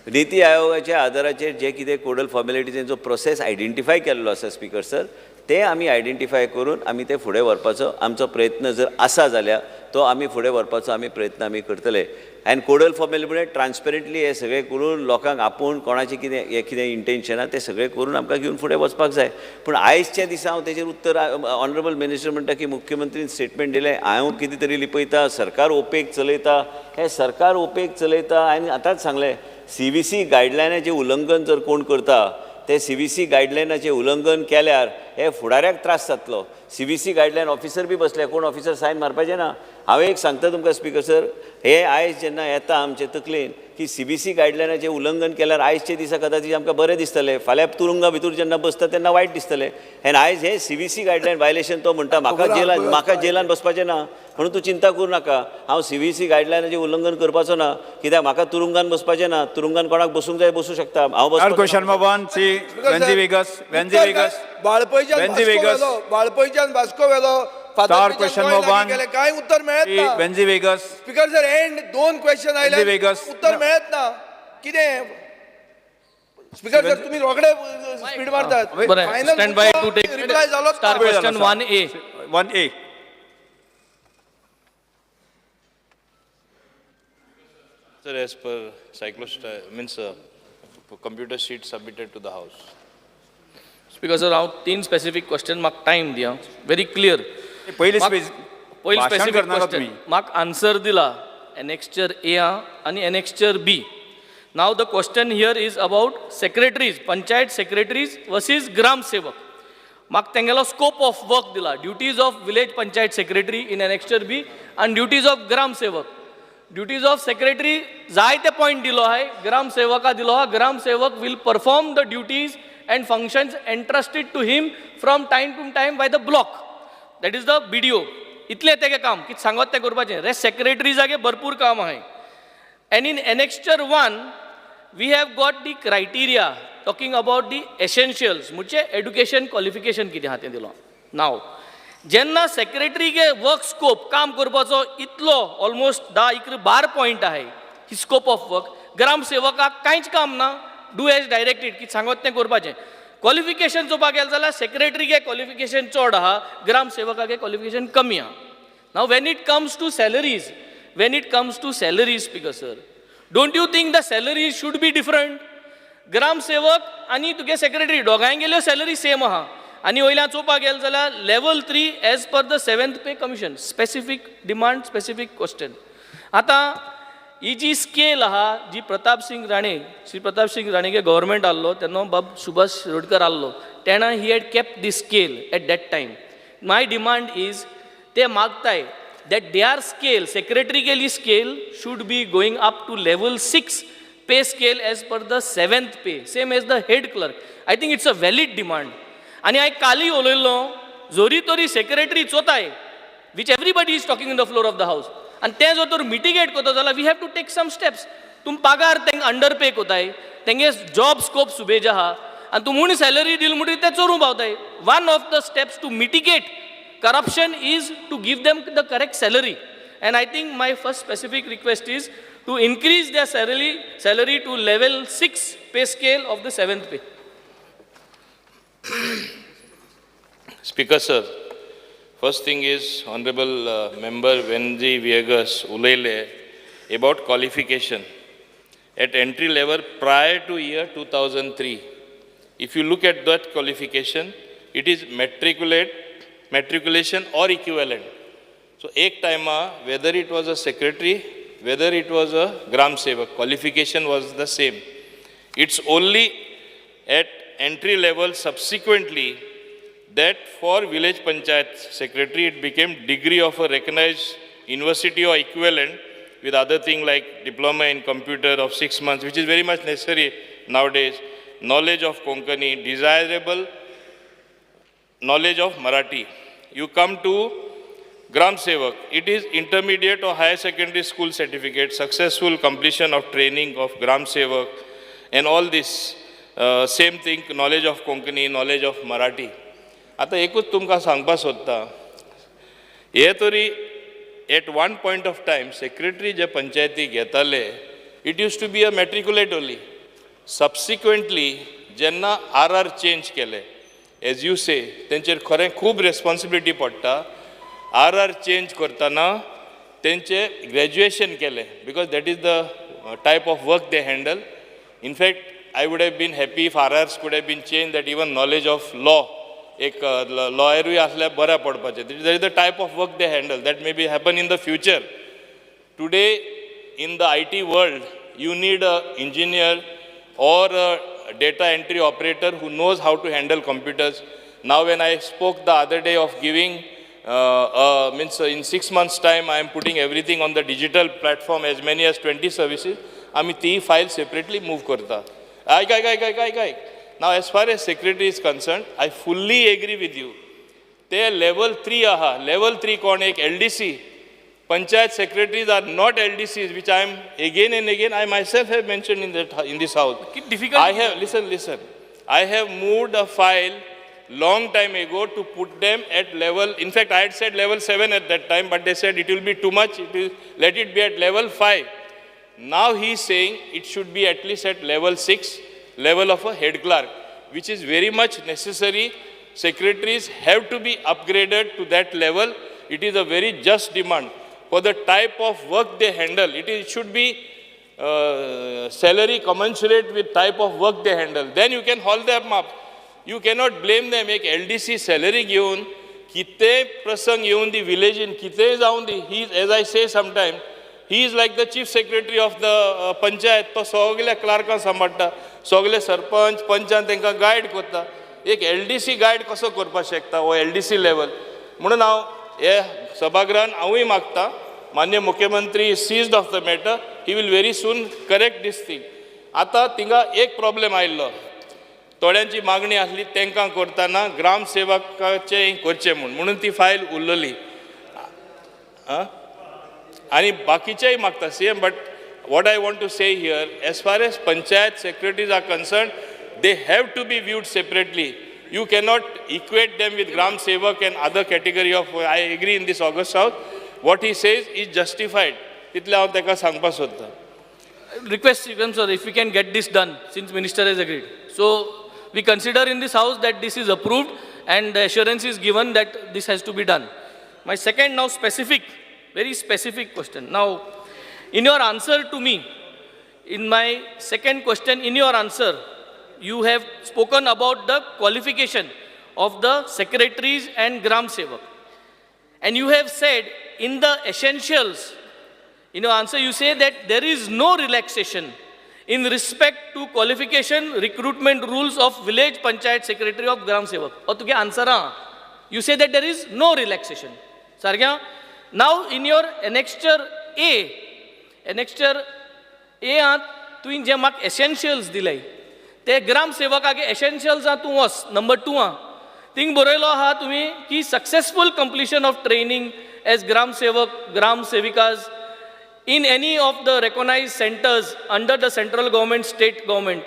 निती आयोगाच्या आदाराचेर जे कितें कोडल फॉर्मेलिटीजांचो प्रोसेस आयडेंटिफाय केल्लो आसा स्पीकर सर, ते आमी आयडेंटिफाय करून आमी ते फुडें व्हरपाचो आमचो प्रयत्न जर आसा जाल्यार तो आमी फुडें व्हरपाचो आमी प्रयत्न आमी करतले. आनी कोडल फॉर्मेलिटी म्हणजे ट्रान्सपेरंटली हें सगळें करून लोकांक आपोवन कोणाचें कितें हें कितें इंटेन्शन आहा तें सगळें करून आमकां घेवन फुडें वचपाक जाय. पूण आयजच्या दिसा हांव तेजेर उत्तर, ऑनरेबल मिनिस्टर म्हणटा की मुख्यमंत्रीन स्टेटमेंट दिलें, हांव कितें तरी लिपयता, सरकार ओपेक चलयता. हें सरकार ओपेक चलयता. आनी आतांच सांगलें, सीव्हीसी गायडलायनाचें उल्लंघन जर कोण करता, ते सीव्हीसी गायडलायनाचें उल्लंघन केल्यार हे फुडाऱ्याक त्रास जातलो. सीव्हीसी गायडलायन ऑफिसर बी बसले, कोण ऑफिसर सायन मारपाचें ना. हांव एक सांगता तुमकां स्पीकर सर, हे आयज जेन्ना येता आमचे तकलेन की सीव्हीसी गायडलायनाचें उल्लंघन केल्यार आयजच्या दिसा कदाचित आमकां बरें दिसतलें, फाल्यां तुरुंगा भितर जेन्ना बसता तेन्ना वायट दिसतलें. आनी आयज हे सीव्हीसी गायडलायन वायलेशन तो म्हणटा म्हाका जेलान, म्हाका जेलान बसपाचें ना म्हणून तूं चिंता करूं नाका, हांव सीव्हीसी गायडलायनाचें उल्लंघन करपाचो ना, कित्याक म्हाका तुरुंगान बसपाचें ना. तुरुंगान कोणाक बसूंक जाय बसूं शकता, हांव Third बसपाचो question ना. number one, Shri Venzi Vegas, Venzi Vegas. वाळपयच्यान Venzi Vasco Vegas. व्हेलो, वाळपयच्यान वास्को व्हेलो, Third फातर्पेच्यान question Goa number लागीं one, केलें, कांय उत्तर मेळत श्री ना. वेन्झी वेगस. स्पीकर सर, एंड दोन क्वेश्चन आयले, Venzi Vegas. उत्तर मेळत ना. कितें स्पीकर सर, तुम्ही रोखडे स्पीड मारतात. बरें, Final stand by to take reply जालोच स्टार ना. Question 1A. 1A. Sir, as per cyclost, means computer sheet submitted to the house. Speaker sir, हांव तीन स्पेसिफीक क्वेश्चन, म्हाका टायम दिया व्हेरी क्लियर. पयली पयली भाशण स्पेसिफीक करनाका क्वेश्चन, तुमी. म्हाका आन्सर दिला एनेक्स्चर ए आहा आनी annexure B. Now the question here is about secretaries, panchayat secretaries versus Gram Sevak. म्हाका तेंगेलो स्कोप ऑफ वर्क दिला, duties of village panchayat secretary in annexure B आनी duties of Gram Sevak. Duties of secretary जायते पॉयंट दिलो आहाय, ग्रामसेवका दिलो आहा, Gram Sevak will perform the duties and functions entrusted to him from time to time by the block, that is the BDO. इतलें तेगें काम कितें सांगत तें करपाचें. रेस्ट सेक्रेटरी जागे भरपूर काम आहाय. And in annexure 1 we have got the criteria talking about the essentials, म्हणजे एड्युकेशन क्वॉलिफिकेशन कितें आहा तें दिलो. नाव जेन्ना सेक्रेटरीगे वर्क स्कोप काम करपाचो इतलो ऑलमोस्ट 10, 11, 12 पॉयंट आहाय ही स्कोप ऑफ वर्क, ग्रामसेवकाक कांयच काम ना, do as directed, कितें सांगत तें करपाचें. क्वॉलिफिकेशन चोवपाक गेलें जाल्यार सेक्रेटरीगे क्वॉलिफिकेशन चड आहा, ग्रामसेवकागे क्वॉलिफिकेशन कमी आहा. Now when it comes to salaries, when it comes to salaries, Speaker sir, don't you think the salaries should be different? Gram Sevak आनी तुगे सेक्रेटरी दोगांयगेल्यो सॅलरी सेम आहा. आनी वयल्यान चोवपाक गेलें जाल्यार level 3 as per the 7th pay commission, specific demand, specific question. आतां ही जी स्केल आहा जी प्रताप सिंग राणे, श्री प्रताप सिंग राणेगे गव्हर्मेंट आहलो तेन्ना बाब सुभाष शिरोडकर आहलो तेणा he had kept the scale at that time. My demand is ते मागताय that their scale, सेक्रेटरीगेली scale should be going up to level 6 pay scale as per the 7th pay, same as the head clerk. I think it's a valid demand. आनी हांवें कालूय उलयल्लो, जोरी तोरी secretary चोताय, which everybody is talking in the floor of the house, आनी तें जर तर मिटिगेट करता जाल्यार we have to take some steps. तुम पगार तेंका अंडर पे कोताय, तेंगे जॉब स्कोप सुबेज आहा, आनी तूं म्हूण सॅलरी दिल म्हणटकीर ते चोरूंक पावताय. One of the steps to mitigate corruption is to give them the correct salary. And I think my first specific request is to increase their salary to level 6 pay scale of the 7th pay. Speaker sir, first thing is honorable member Venzy Viegas उलयले about qualification at entry level prior to year 2003. If you look at that qualification, it is matriculation or equivalent. So ek time whether it was a secretary, whether it was a Gram Sevak, qualification was the same. It's only at entry level subsequently that for village panchayat secretary it became degree of a recognized university or equivalent with other thing like diploma in computer of 6 months, which is very much necessary nowadays, knowledge of Konkani, desirable knowledge of Marathi. You come to Gram Sevak, it is intermediate or higher secondary school certificate, successful completion of training of Gram Sevak, and all this, same thing, knowledge of Konkani, knowledge of Marathi. आतां एकूच तुमकां सांगपा सोदता, हे तरी at one point of time secretary जे पंचायती घेताले, it used to be a matriculate only. Subsequently जेन्ना are are change केले, एज you से तेंचेर खरें खूब रेस्पॉन्सिबिलिटी पडटा. Are are change करतना तेंचे ग्रॅज्युएशन केलें, because that is the type of work they handle. In fact I would have been happy if R Rs could have been change that even knowledge of law, एक लॉयरूय आसल्यार बऱ्या पडपाचें. That is the type of work they handle, that may be happen in the future. Today in the IT world you need a engineer or a data entry operator who knows how to handle computers. Now when I spoke the other day of giving, means in 6 months time I am putting everything on the digital platform, as many as 20 services, आमी ती file separately move करता. आयक आयक आयक आयक आयक आयक. Now as far as secretary is concerned, I fully agree with you. ते level 3 आहा. Level 3 कोण? एक LDC. Panchayat secretaries are not LDCs, which I am again and again, I myself have mentioned in that, in this house. Difficult. I have, listen. I have moved a file long time ago to put them at level, in fact, I had said level 7 at that time, but they said it will be too much, it is, let it be at level 5. Now he is saying it should be at least at level 6, level of a head clerk, which is very much necessary. Secretaries have to be upgraded to that level. It is a very just demand. For the type of work they handle, it should be salary commensurate with type of work they handle. Then you can haul them up. You cannot blame them. एक LDC salary घेवन कितेंय प्रसंग येवन दी विलेजीन कितेंय जावन दी, he is, as I say sometime, he is like the chief secretary of the panchayat. तो सगल्या क्लार्कां सांबाळटा, सगले सरपंच पंचान तांकां गायड करता. एक LDC guide कसो करपाक शकता हो LDC level? म्हणून हांव हे सभागृहान हांवूय मागता, मान्य मुख्यमंत्री seized of the matter, he will very soon correct this thing. आतां थिंगा एक प्रॉब्लेम आयिल्लो, थोड्यांची मागणी आसली तांकां करतना ग्रामसेवकाचें करचें म्हूण, म्हणून ती फायल उरलेली. आनी बाकीचेय मागता CM. But what I want to say here, as far as panchayat secretaries are concern, they have to be viewed separately. You cannot equate them with Gram Sevak and other category of, I agree in this august house, what he says is justified. तितलें हांव ताका सांगपाक सोदतां. Request Shivam sir, if we can get this done, since minister has agreed. So we consider in this house that this is approved and the assurance is given that this has to be done. My second now specific, very specific question. Now, in your answer to me, in my second question, in your answer, you have spoken about the qualification of the secretaries and Gram Sevak. And you have said in the essentials, in your answer you say that there is no relaxation in respect to qualification recruitment rules of village panchayat secretary of Gram Sevak. Or तुगे answer ah, you say that there is no relaxation. Sargya, now in your annexure A, annexure A आत तुवें जे म्हाका essentials दिले ते ग्राम सेवकाक essentials आहा तूं वच नंबर 2 आहा थिंग बरयलो आहा तुमी की successful completion of training as Gram Sevak, Gram Sevikas in any of the recognized centers under the central government, state government.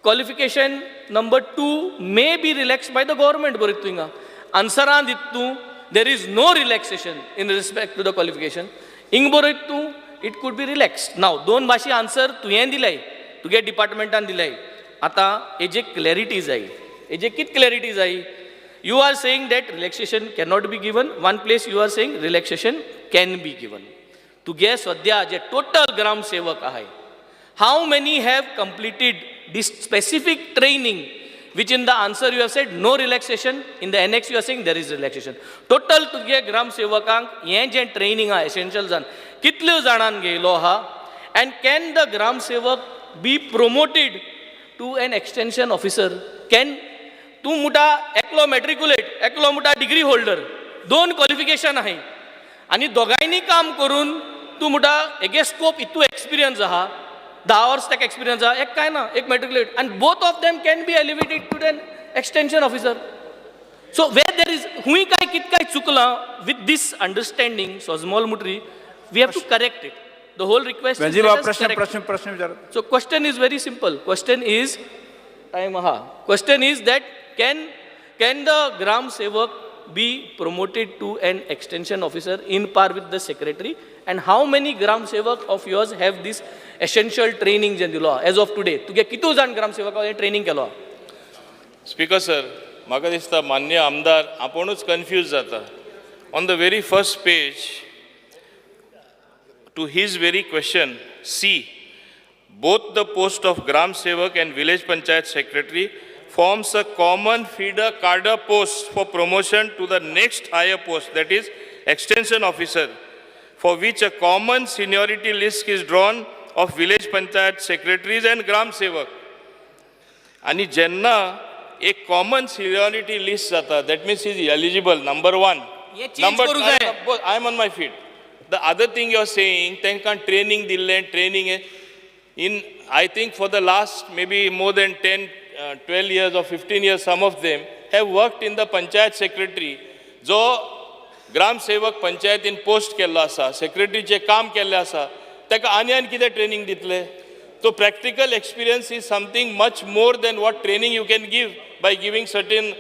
Qualification number 2 may be relaxed by the government. बरयता तूं हिंगा आन्सरान दिता तूं there is no relaxation in respect to the qualification. हिंग बरयत तूं, it could be relaxed. Now दोन भाशी आन्सर तुवें दिलाय, तुगे डिपार्टमेंटान दिलाय. आतां हेजे क्लॅरिटी जाय, हेजे कित क्लॅरिटी जाय. You are saying that relaxation cannot be given. One place you are saying relaxation can be given. तुगे सद्या जे टोटल ग्रामसेवक आहाय, how many have completed this specific training, which in the answer you have said no relaxation, in the annex you are saying there is relaxation? Total तुगे ग्रामसेवकांक हें जें ट्रेनिंग आहा एसेन्शियल्सान, कितल्यो जाणान घेयलो आहा? And can the Gram Sevak be promoted to an extension officer? Can तूं म्हणटा एकलो मॅट्रिकुलेट, एकलो म्हणटा डिग्री होल्डर, दोन क्वॉलिफिकेशन आहाय आनी दोगांयनी काम करून तूं म्हणटा हेगे स्कोप इतू एक्सपिरियन्स आहा, 10 वर्स ताका एक्सपिरियन्स आहा, एक कांय ना, एक मॅट्रिकुलेट, आनी both of them can be elevated to an extension officer. So where there is हुंय काय कित काय चुकलां with this understanding सोजमोल मुटरी, we have to correct it. The whole request. वेन्झीबाब, प्रश्न प्रश्न प्रश्न विचारात. So question is very simple. Question is, time aha. Question is that can the Gram Sevak be promoted to an extension officer in par with the secretary? And how many Gram Sevak of yours have this essential training जें दिलो as of today? तुगे कितू जाण Gram Sevak हें training केलो? स्पीकर सर, म्हाका दिसता मान्य आमदार आपुणूच कन्फ्यूज जाता. On the very first page, to his very question, see, both the post of Gram Sevak and Village Panchayat Secretary forms a common feeder cadre post for promotion to the next higher post, that is extension officer, for which a common seniority list is drawn of Village Panchayat Secretaries and Gram Sevak. आणि जेन्ना एक कॉमन सिनियरिटी लिस्ट जाता, that means is eligible, number one. हे change करूंक जाय. I am on my feet. The other thing you are saying, तांकां ट्रेनींग दिल्लें, training in, I think for the last maybe more than 10 12 years or 15 years, some of them have worked in the panchayat secretary. जो ग्रामसेवक पंचायतीन पोस्ट केल्लो आसा, सेक्रेटरीचें काम केल्लें आसा, ताका आनी आनी कितें ट्रेनींग दितले? So practical experience is something much more than what training you can give by giving certain,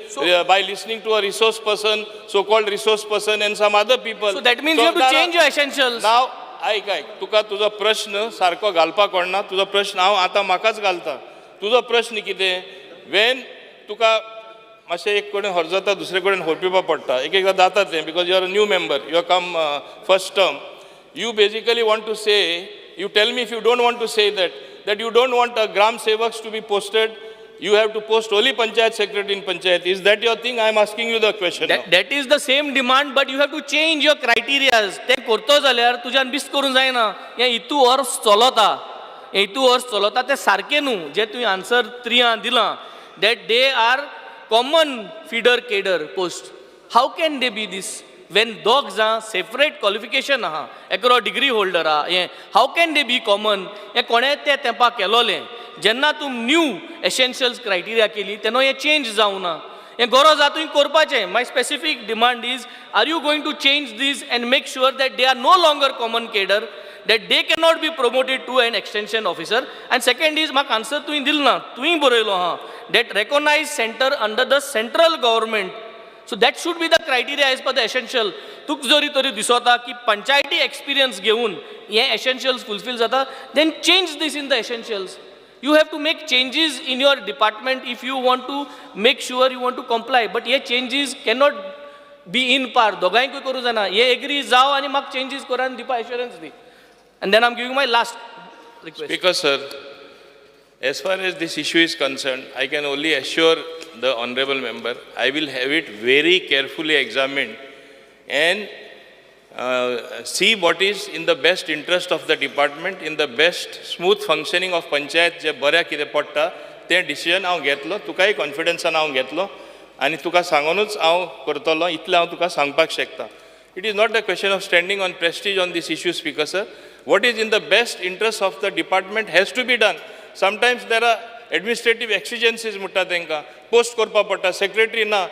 by listening to a resource person, so-called resource person and some other people. So that means you have to change your essentials. Now, आयक आयक, तुका तुजो प्रश्न सारको घालपाक कळना. तुजो प्रश्न हांव आतां म्हाकाच घालता. तुजो प्रश्न कितें, वेन तुका मातशें एक कडेन हरजता, दुसरे कडेन होरपिवपाक पडटा. एक एकदां जाता तें, because you are a new member, you are come first term. You basically want to say, you tell me if you don't want to say that, that you don't want a Gram Sevaks to be posted, you have to post only Panchayat Secretary in Panchayat. Is that your thing? I am asking you the question. That is the same demand, but you have to change your criterias. ते करतो जाल्यार तुज्यान बेश्ट करूंक जायना. हें इतू वर्स चलता, हें इतू वर्स चलता, तें सारकें न्हू. जें तुवें आन्सर त्रियां दिलां that they are common feeder cadre post, how can they be this when दोग जाण सेपरेट क्वॉलिफिकेशन आहा? एकलो डिग्री होल्डर आहा. हें how can they be common? हें कोणें ते तेंपा केलोलें. जेन्ना तूं न्यू एसेन्शियल्स क्रायटेरिया केली तेन्ना हें चेंज जावना. हें गरज आहा तुवें करपाचें. My specific demand is, are you going to change these and make sure that they are no longer common cadre, that they cannot be promoted to an extension officer? And second is, म्हाका आन्सर तुवें दिल ना. तुवें बरयलो आहा that recognise centre under the central government, so that should be the criteria as per the essential. तुका जरी तरी दिसता की पंचायती एक्सपिरियन्स घेवन हे एसेन्शियल्स फुलफील जाता, then change this in the essentials. You have to make changes in your department if you want to make sure you want to comply, but hey changes cannot be in par. दोगांयकूय करूं जायना. हे एग्री जाव आनी म्हाका चेंजीस कर आनी दिवपा एश्योरन्स the, and then I'm giving my last request. Speaker, sir, as far as this issue is concerned, I can only assure the honorable member, I will have it very carefully examined and see what is in the best interest of the department, in the best smooth functioning of panchayat, जे बऱ्या कितें पडटा तें डिसिजन हांव घेतलो. तुकाय कॉन्फिडन्सान हांव घेतलो आनी तुका सांगूनच हांव करतलो, इतलें हांव तुका सांगपाक शकता. It is not the question of standing on prestige on this issue, Speaker, sir. What is in the best interest of the department has to be done. Sometimes there are administrative exigencies म्हणटा, तांकां पोस्ट करपाक पडटा. सेक्रेटरी ना,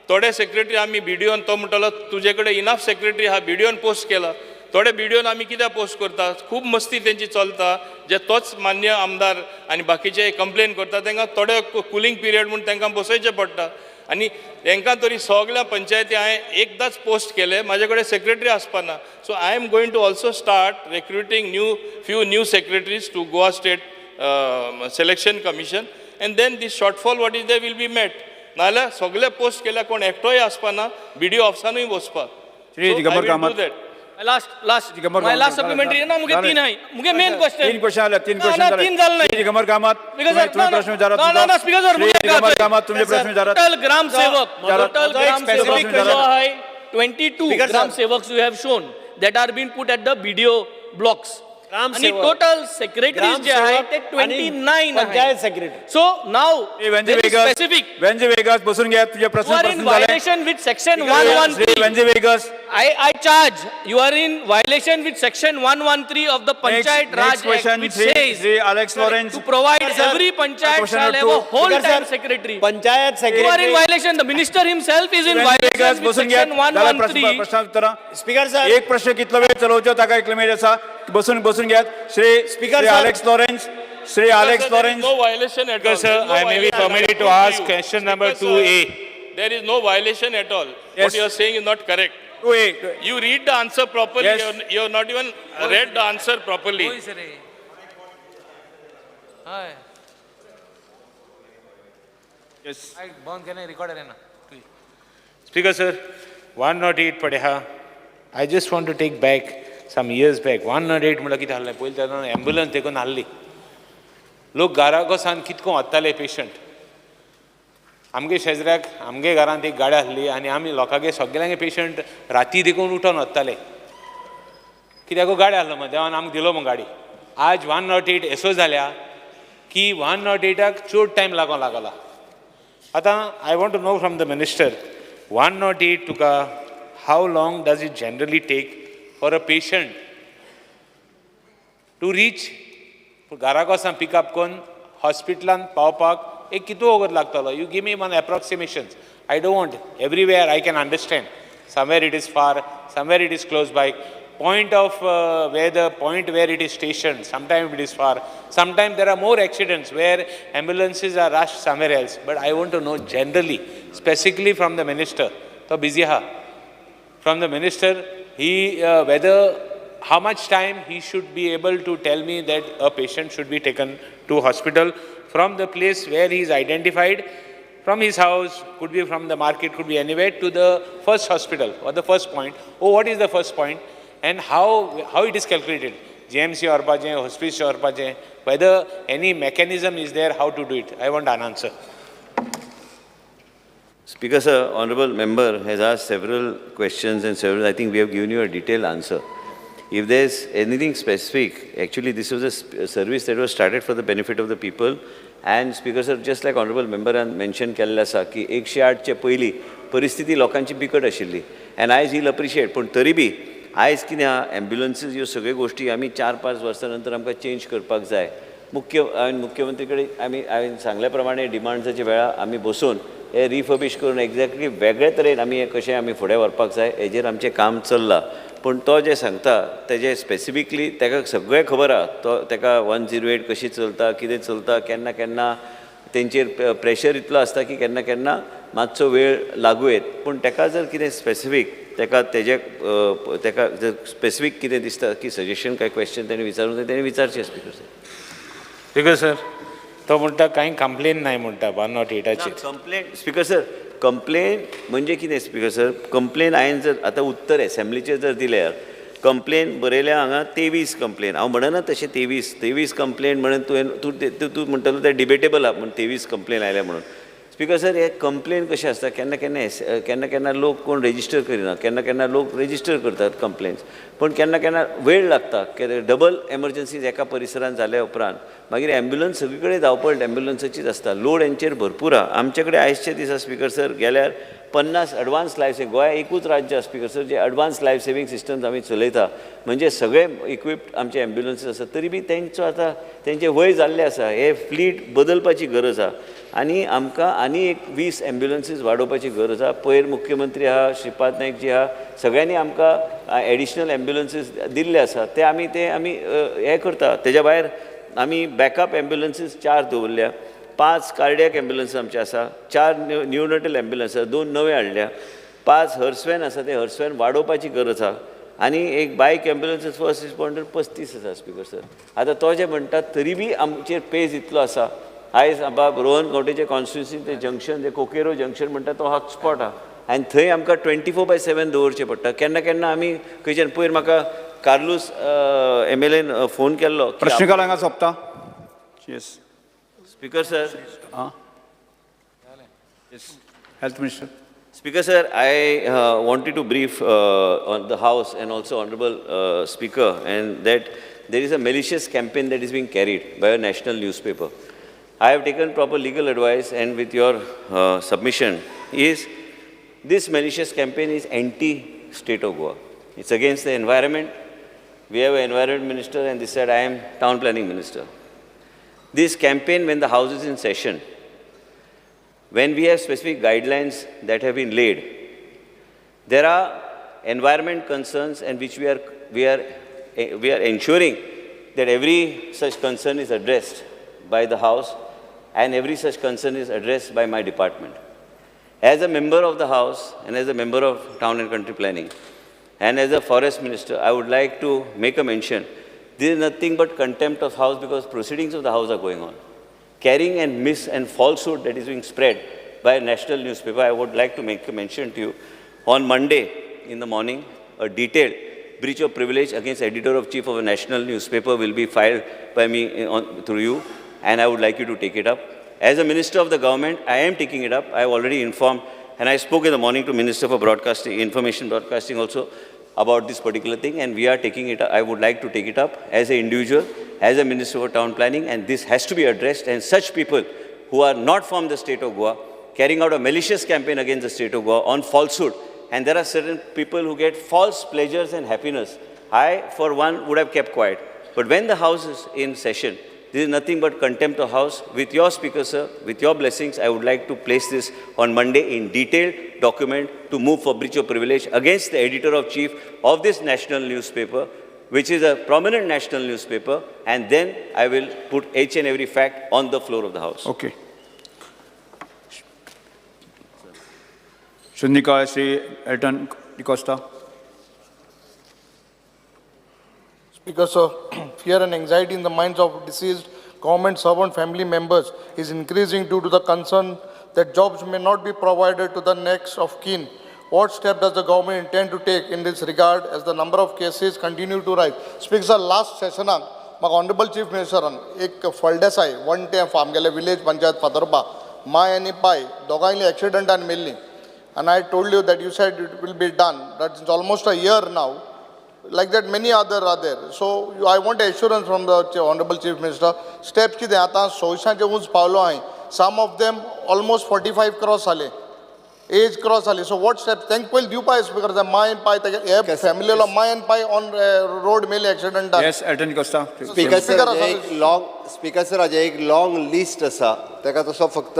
थोडे सेक्रेटरी आमी बिडिओन, तो म्हणटालो तुजे कडेन इनफ सेक्रेटरी आहा, बिडिओन पोस्ट केला. थोडे बिडिओन आमी कित्याक पोस्ट करता? खूब मस्ती तेंची चलता, जे तोच मान्य आमदार आनी बाकीचे कंप्लेन करता. तांकां थोडे कुलींग पिरियड म्हूण तांकां बसयचें पडटा. आनी तांकां तरी सगल्या पंचायती हांवें एकदांच पोस्ट केले, म्हाजे कडेन सेक्रेटरी आसपा ना. So I am going to also start recruiting new few new secretaries to Goa State Selection Commission, and then this shortfall what is there will be met. नाजाल्यार सगळे पोस्ट केल्या, कोण एकटोय आसपा ना बी डी ओ ऑफिसानूय वचपाक. Shri Digambar Kamat. Last last Digambar my Kamat. Last supplementary ना मुगे. जालें. तीन हाय मुगे मेन क्वेश्चन. तीन क्वेश्चन आले, तीन क्वेश्चन ना, जाले. तीन जाले. श्री दिगंबर कामत, Because तुम्ही sir, तुम्ही ना, प्रश्न विचारात ना, तुमचा. ना, speaker sir, Shri मुगे दिगंबर का कामत, तुमचे प्रश्न विचारात. टोटल ग्राम सेवक, टोटल माझो एक ग्राम सेवक specific जो question. आहे, 22 Speaker sir. Gram Sevaks you have shown that are been put at the BDO blocks ग्राम आणि सेवक. टोटल सेक्रेटरीज जे आहे ते ग्रामसेवक आणि 29 पंचायत सेक्रेटरी. सो नाव श्री वेंजी वेगस, स्पेसिफिक वेंजी वेगस, बसून घ्या. तुझे प्रश्न you are in प्रश्न झाले. Violation with section Shri 113. Venzy Viegas. I charge you are in violation with section 113 of the Panchayat Next Raj Act, question, which Shri says Shri Alex Lawrence. to provide Sir, every panchayat question shall number have a two. whole Speaker time sir, secretary. Panchayat You are in secretary. violation. The minister himself is in Venzy violation Viegas, with बसून घ्या. section झाला प्रश्न 113. प्रश्न उत्तरां. स्पीकर सर, एक प्रश्न कितलो वेळ चलोवचो ताका एक लिमीट आसा. बसून बसून घेयात. Shri Speaker Shri sir. Alex Lawrence, Shri Alex Sir, there is Lawrence. no violation at all. Speaker sir, There is no I may be violation. Permitted to I ask you. Question number Speaker sir, 2A. There is no violation at all. Yes. What you are saying is not correct. 2A. You read the answer properly. Yes. You have not even read the answer properly. Yes. Speaker sir, 108 पडे हा. I just want to take back some years back. 108 म्हणल्यार कितें आहलें पयलीं, तेन्ना एम्बुलन्स देखून आहली. लोक घराकोसान कितको वताले पेशंट. आमगे शेजऱ्याक आमगे घरांत एक गाडी आहली आनी आमी लोकांगे सगल्यांगे पेशंट राती देखून उठोन वताले, कित्याक गाडी आहलो मग देवान आमकां दिलो मग गाडी. आज 108 एसो जाल्या की 108 चड टायम लागोंक लागला. आतां I want to know from the minister, 108 तुका how long does it generally take for a patient to reach घराक वचोन पिकअप करून हॉस्पिटलान पावपाक एक कितू वगत लागतलो? You give me one approximations. I don't want everywhere. I can understand somewhere it is far, somewhere it is close by. Point of where the point where it is stationed, sometimes it is far, sometimes there are more accidents where ambulances are rushed somewhere else. But I want to know generally, specifically from the minister, तो busy हा, from the minister, he whether how much time he should be able to tell me that a patient should be taken to hospital from the place where he is identified, from his house, could be from the market, could be anywhere, to the first hospital or the first point. Oh, what is the first point and how it is calculated? GMC व्हरपाचें, hospice व्हरपाचें, whether any mechanism is there, how to do it? I want an answer. Speaker sir, honorable member has asked several questions and several, I think we have given you a detailed answer. If there's anything specific, actually this was a service that was started for the benefit of the people. And Speaker sir, just like honorable member mention केल्लें आसा की 108चे पयलीं परिस्थिती लोकांची बिकट आशिल्ली आनी आयज हील अप्रिशिएट. पूण तरी बी आयज कितें आहा, एम्ब्युलन्सीज ह्यो सगळ्यो गोश्टी आमी 4-5 वर्सां नंतर आमकां चेंज करपाक जाय. मुख्य हांवें मुख्यमंत्री कडेन आमी हांवें सांगल्या प्रमाणे डिमांड्साच्या वेळार आमी बसून हे रिफर्बिश करून एक्झॅक्टली वेगळे तरेन आमी हें कशें आमी फुडें व्हरपाक जाय हेजेर आमचें काम चल्लां. पूण तो जें सांगता तेजें स्पेसिफिकली ताका सगळें खबर आहा. तो ताका 108 कशी चलता, कितें चलता, केन्ना केन्ना तेंचेर प्रेशर इतलो आसता की केन्ना केन्ना मातसो वेळ लागूं येत. पूण ताका जर कितें स्पेसिफीक ताका तेजे ताका जर स्पेसिफीक कितें दिसता की सजेशन काय क्वेश्चन तेणें विचारूंक जाय, तेणें विचारचें स्पिकर सर. स्पिकर सर, तो म्हणटा कांय कंप्लेन नाय म्हणटा 108चेर. कंप्लेन स्पिकर सर, कंप्लेन म्हणजे कितें स्पिकर सर, कंप्लेन हांवें जर आतां उत्तर एसेंब्लीचेर जर दिल्यार कंप्लेन बरयल्या हांगा 23 कंप्लेन. हांव म्हणना तशें 23 कंप्लेन म्हणून तुवें तूं तूं म्हणटलो तें डिबेटेबल आहा, पूण 23 कंप्लेन आयल्या म्हणून. स्पिकर सर, हे कंप्लेन कशें आसता, केन्ना केन्ना केन्ना केन्ना लोक कोण रेजिस्टर करिना, केन्ना केन्ना लोक रेजिस्टर करतात कंप्लेन्स, पूण केन्ना केन्ना वेळ लागता. डबल एमर्जन्सीज एका परिसरान जाल्या उपरांत मागीर एम्ब्युलन्स सगळी कडेन धांवपळ एम्ब्युलन्साचीच आसता, लोड हेंचेर भरपूर आहा. आमचे कडेन आयजच्या दिसा स्पिकर सर गेल्यार 50 एडवान्स लायफ सेविंग, गोंया एकूच राज्य आसा स्पिकर सर जे एडवान्स लायफ सेविंग सिस्टम्स आमी चलयता, म्हणजे सगळे इक्विप्ड आमचे एम्ब्युलन्सीस आसा. तरी बी तेंचो आतां तेंचें वय जाल्लें आसा, हे फ्लीट बदलपाची गरज आहा आनी आमकां आनी एक 20 एम्ब्युलन्सीस वाडोवपाची गरज आहा. पयर मुख्यमंत्री आहा, श्रीपाद नायक जी आहा, सगळ्यांनी आमकां एडिशनल एम्ब्युलन्सीस दिल्ले आसा, ते आमी हें करता. तेज्या भायर आमी बॅकअप एम्ब्युलन्सीस 4 दवरल्या. 5 कार्डियक एम्ब्युलन्स आमचे आसा, 4 न्यूनटल एम्ब्युलन्स आसा, 2 नवे हाडल्या, 5 हर्सवेन आसा, ते हर्सवेन वाडोवपाची गरज आसा आनी एक बायक एम्ब्युलन्स फर्स्ट रिस्पॉन्डर 35 आसा स्पीकर सर. आतां तो जे म्हणटा तरी बी आमचेर पेज इतलो आसा. आयज बाब रोहन खंवटेचे कॉन्स्टिट्युन्सी ते जंक्शन जे कोकेरो जंक्शन म्हणटा तो हॉटस्पॉट आहा आनी थंय आमकां 24/7 दवरचें पडटा. केन्ना केन्ना आमी खंयच्यान पयर म्हाका कार्लूस MLAन फोन केल्लो. प्रश्नकाल हांगा सोंपता. Yes speaker sir. Health minister. Speaker sir, I wanted to brief on the House and also Honorable Speaker, and that there is a malicious campaign that is being carried by a national newspaper. I have taken proper legal advice, and with your submission, is this malicious campaign is anti-state of Goa. It's against the environment. We have an environment minister, and this said I am town planning minister. This campaign, when the House is in session, when we have specific guidelines that have been laid, there are environment concerns, and which we are ensuring that every such concern is addressed by the House and every such concern is addressed by my department. As a member of the House and as a member of Town and Country Planning and as a forest minister, I would like to make a mention. This is nothing but contempt of House, because proceedings of the House are going on. Carrying and mis and falsehood that is being spread by a national newspaper, I would like to make a mention to you. On Monday in the morning, a detailed breach of privilege against editor-of-chief of a national newspaper will be filed by me through you, and I would like you to take it up. As a minister of the government, I am taking it up. I have already informed, and I spoke in the morning to Minister for Broadcasting, Information Broadcasting also about this particular thing, and we are taking it up. I would like to take it up as an individual, as a Minister for Town Planning, and this has to be addressed, and such people who are not from the state of Goa, carrying out a malicious campaign against the state of Goa on falsehood, and there are certain people who get false pleasures and happiness. I, for one, would have kept quiet. But when the House is in session, this is nothing but contempt of House. With your speaker, sir, with your blessings, I would like to place this on Monday in detailed document to move for breach of privilege against the editor-of-chief of this national newspaper, which is a prominent national newspaper, and then I will put each and every fact on the floor of the House. Okay. Shundikal Shri Elton D'Costa. Speaker, sir, fear and anxiety in the minds of deceased government servant family members is increasing due to the concern that jobs may not be provided to the next of kin. What step does the government intend to take in this regard as the number of cases continue to rise? Speaker, sir, last session, म्हाका ऑनरेबल चीफ मिनिस्टरान एक फळदेसाय वन ते आमगेले विलेज पंचायत फातोर्पा माय आनी पाय दोगांयली एक्सिडंटान मेल्ली. And I told you that you said it will be done. That's almost a year now. Like that many other are there. So I want assurance from the Honorable Chief Minister. Steps कितें आतां 100 उंच पावलो हांवें. Some of them almost 45 cross जाले. Age cross जाली. So what steps? तांकां पयलीं दिवपा स्पीकर माय आनी पाय तेगे हे फॅमिलीलो माय आनी पाय ऑन रोड मेले एक्सिडंटान. Yes, Elton D'Costa. Speaker sir, speaker sir, हाजें एक लॉंग लिस्ट आसा. ताका तसो फक्त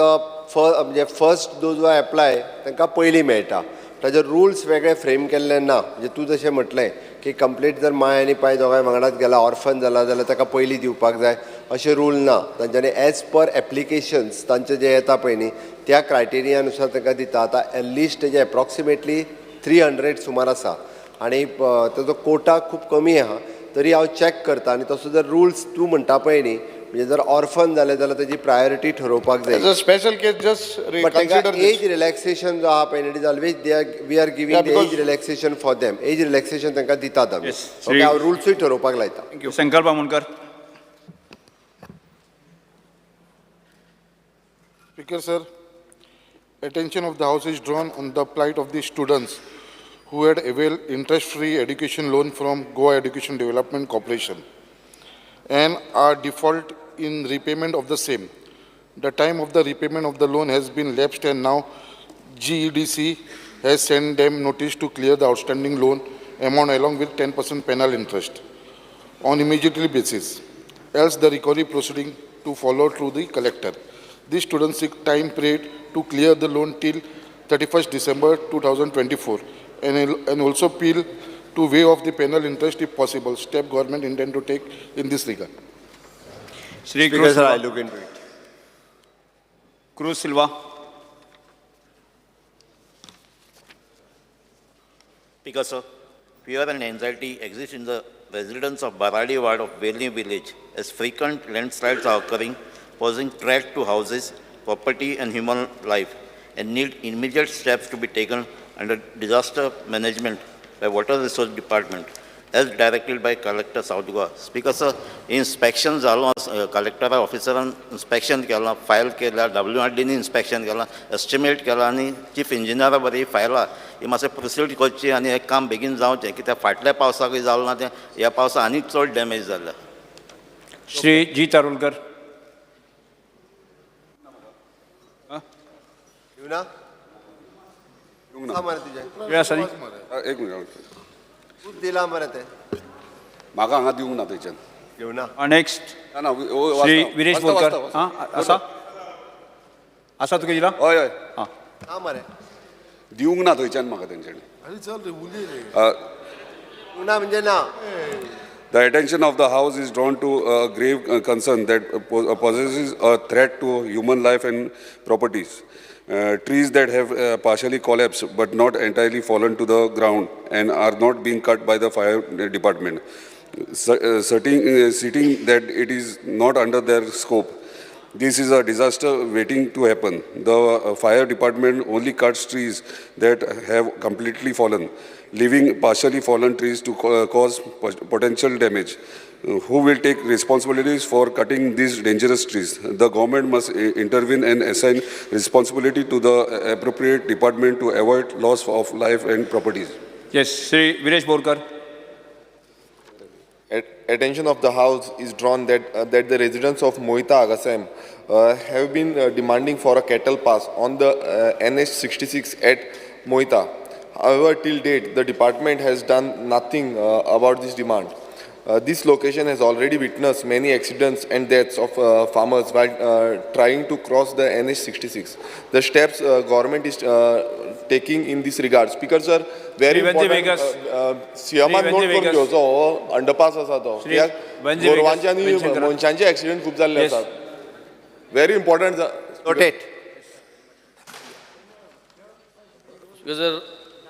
म्हणजे फर्स्ट those who apply तांकां पयलीं मेळटा. ताजे रुल्स वेगळे फ्रेम केल्ले ना. म्हणजे तूं जशें म्हटलें की कंप्लीट जर माय आनी पाय दोगांय वांगडाच गेला ऑर्फन जाला जाल्यार ताका पयलीं दिवपाक जाय अशें रूल ना. तांच्यांनी एज पर एप्लिकेशन्स तांचे जे येता पळय न्ही त्या क्रायटेरिया नुसार तांकां दिता. आतां लिस्ट तेजें एप्रॉक्सिमेटली 300 सुमार आसा आनी ताजो कोटा खूब कमी आहा. तरी हांव चॅक करता आनी तसो जर रुल्स तूं म्हणटा पळय न्ही म्हणजे जर ऑर्फन जाले जाल्यार ताजी प्रायोरिटी ठरोवपाक जाय. As a special case just reconsider this. Age relaxation जो आहा पळय it is always we are giving the age relaxation for them. Age relaxation तांकां दितात आमी. ओके, हांव रुल्सूय ठरोवपाक लायता. Sankalp Amonkar. Speaker sir, attention of the House is drawn on the plight of the students who had availed interest-free education loan from Goa Education Development Corporation and are default in repayment of the same. The time of the repayment of the loan has been lapsed and now GEDC has sent them notice to clear the outstanding loan amount along with 10% penal interest on immediately basis, else the recovery proceeding to follow through the collector. These students seek time period to clear the loan till 31st December 2024 and also appeal to waive off the penal interest if possible. Step government intend to take in this regard. Shri Speaker sir, I look into it. Cruz Silva. Speaker, sir, fear and anxiety exist in the residents of Baradi ward of Velni village as frequent landslides are occurring, posing threat to houses, property and human life, and need immediate steps to be taken under disaster management by Water Resource Department as directed by Collector South Goa. Speaker, sir, inspection जालो कलेक्टरा ऑफिसरान इन्स्पेक्शन केलां, फायल केला, WRD inspection केलां, एस्टिमेट केलां आनी चीफ इंजिनियरा बरी फायलां ही मातशें प्रोसीड करची आनी हें काम बेगीन जावचें कित्याक फाटल्या पावसाकूय जालें ना तें, ह्या पावसा आनीक चड डॅमेज जाल्या. श्री जी चारुलकर. दिवना मरे तुजें वेळ आसा न्ही? एक मिनट. तूं दिला मरे तें. म्हाका हांगा दिवंक ना थंयच्यान. घेवना. नेक्स्ट. ना. श्री विरेश बोरकर. आं, आसा आसा तुका दिला? हय हय. आं. ना मरे. दिवंक ना थंयच्यान म्हाका तेंच्यांनी. अरे चल रे, उलय रे. ना म्हणजे ना. The attention of the House is drawn to a grave concern that poses a threat to human life and properties. Trees that have partially collapsed but not entirely fallen to the ground and are not being cut by the fire department, Citing that it is not under their scope. This is a disaster waiting to happen. The fire department only cuts trees that have completely fallen, leaving partially fallen trees to cause potential damage. Who will take responsibilities for cutting these dangerous trees? The government must intervene and assign responsibility to the appropriate department to avoid loss of life and properties. Yes, Shri Viresh Borkar. Attention of the House is drawn that the residents of Moita Agasem have been demanding for a cattle pass on the NH66 at Moita. However, till date, the department has done nothing about this demand. This location has already witnessed many accidents and deaths of farmers while trying to cross the NH66. The steps government is taking in this regard. Speaker sir, very important. सीएमान note करून घेवचो हो अंडरपास आसा तो. गोरवांचे आनी मनशांचे एक्सिडेंट खूब जाल्ले आसात. Very important. Noted. Because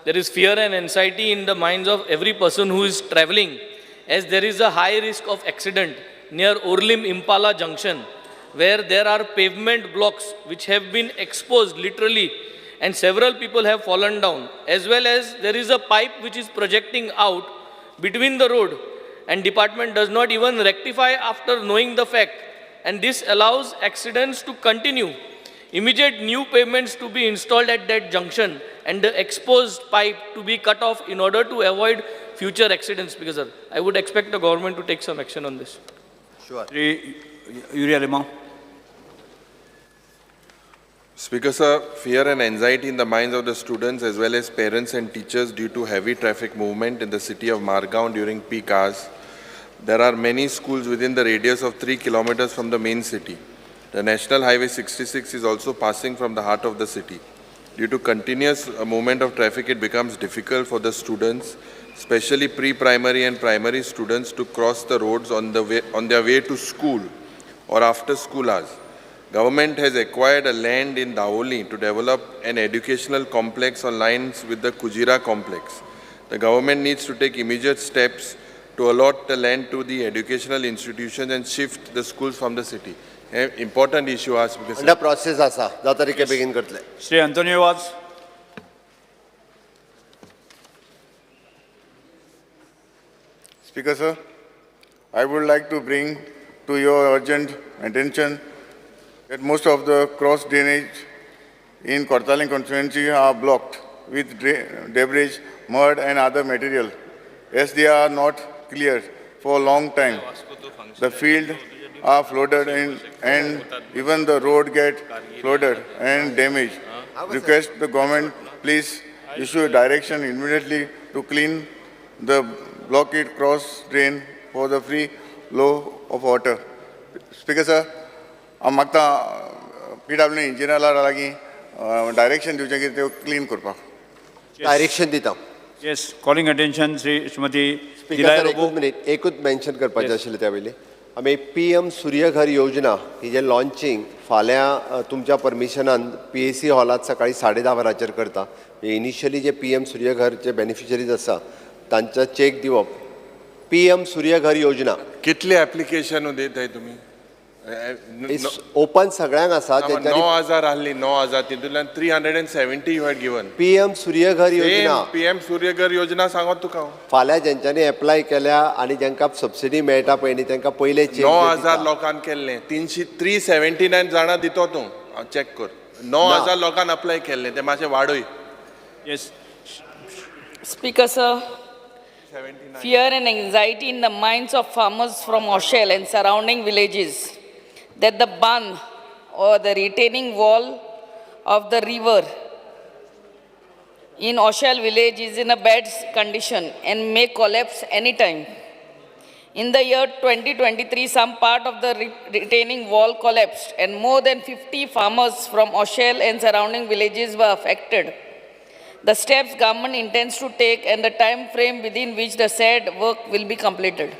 there is fear and anxiety in the minds of every person who is traveling, as there is a high risk of accident near Orlim Impala Junction, where there are pavement blocks which have been exposed literally and several people have fallen down, as well as there is a pipe which is projecting out between the road and department does not even rectify after knowing the fact, and this allows accidents to continue. Immediate new pavements to be installed at that junction and the exposed pipe to be cut off in order to avoid future accidents. Because sir, I would expect the government to take some action on this. Sure. Shri Yuri Alemao. Speaker sir, fear and anxiety in the minds of the students as well as parents and teachers due to heavy traffic movement in the city of Margao during peak hours. There are many schools within the radius of 3 kilometers from the main city. The National Highway 66 is also passing from the heart of the city. Due to continuous movement of traffic, it becomes difficult for the students, especially pre-primary and primary students, to cross the roads on their way to school or after school hours. Government has acquired a land in Daoli to develop an educational complex on lines with the Kujira complex. The government needs to take immediate steps to allot the land to the educational institutions and shift the schools from the city. Important issue as because under process आसा, जाता रिके बेगीन करतले. Shri Antonio Vaz. Speaker sir, I would like to bring to your urgent attention that most of the cross drainage in Cortalim constituency are blocked with debris, mud and other material, as they are not cleared for a long time. The field are flooded and even the road get flooded and damaged. Request the government please issue a direction immediately to clean the blockade cross drain for the free flow of water. Speaker sir, हांव मागता PW इंजिनियरा लागीं डायरेक्शन दिवचें की त्यो क्लीन करपाक. डायरेक्शन दिता. Yes, calling attention Shri Shrimati speaker sir, एकूच मिनीट, एकूच मेन्शन करपाचें आशिल्लें त्या वयली. आमी पीएम सूर्यघर योजना ही जे लॉन्चिंग फाल्यां तुमच्या परमिशनान पीएसी हॉलात सकाळी 10:30 वरांचेर करता. इनिशियली जे पीएम सूर्यघरचे बेनिफिशरीज आसा तांचा चेक दिवप. पीएम सूर्यघर योजना कितले एप्लिकेशन दिताय तुमी? ओपन सगळ्यांक आसा. 9,000 आहली, 9,000 तितूंतल्यान 370 you had given. PM Suryaghar Yojana, PM Suryaghar Yojana सांगत तुका हांव. फाल्यां जेंच्यांनी एप्लाय केल्या आनी जेंकां सबसिडी मेळटा पळय न्ही तांकां पयले चेक 9,000 लोकांक केल्लें, 379 जाणां दितो तूं, चॅक कर. 9,000 लोकांक अप्लाय केल्लें, ते मातशें वाडय. Yes. Speaker sir, fear and anxiety in the minds of farmers from Oshel and surrounding villages that the bund or the retaining wall of the river in Oshel village is in a bad condition and may collapse anytime. In the year 2023, some part of the retaining wall collapsed and more than 50 farmers from Oshel and surrounding villages were affected. The steps government intends to take and the time frame within which the said work will be completed.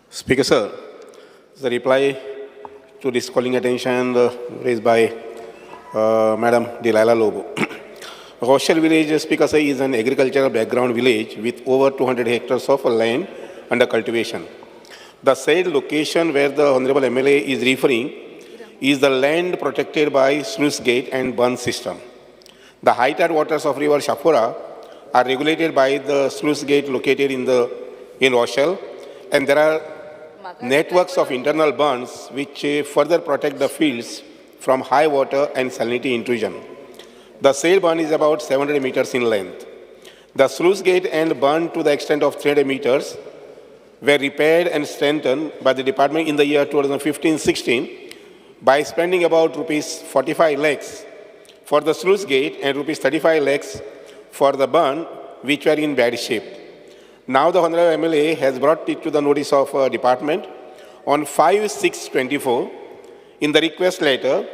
Speaker sir, the reply to this calling attention raised by Madam Delilah Lobo. Rochelle village, Speaker sir, is an agricultural background village with over 200 hectares of land under cultivation. The said location where the Honorable MLA is referring is the land protected by sluice gate and bund system. The high tide waters of river Shapura are regulated by the sluice gate located in Rochelle, and there are networks of internal bunds which further protect the fields from high water and salinity intrusion. The said bund is about 700 meters in length. The sluice gate and bund to the extent of 300 meters were repaired and strengthened by the department in the year 2015-16 by spending about rupees 45 lakhs for the sluice gate and rupees 35 lakhs for the bund, which were in bad shape. Now the Honorable MLA has brought it to the notice of department on 5/6/24 in the request letter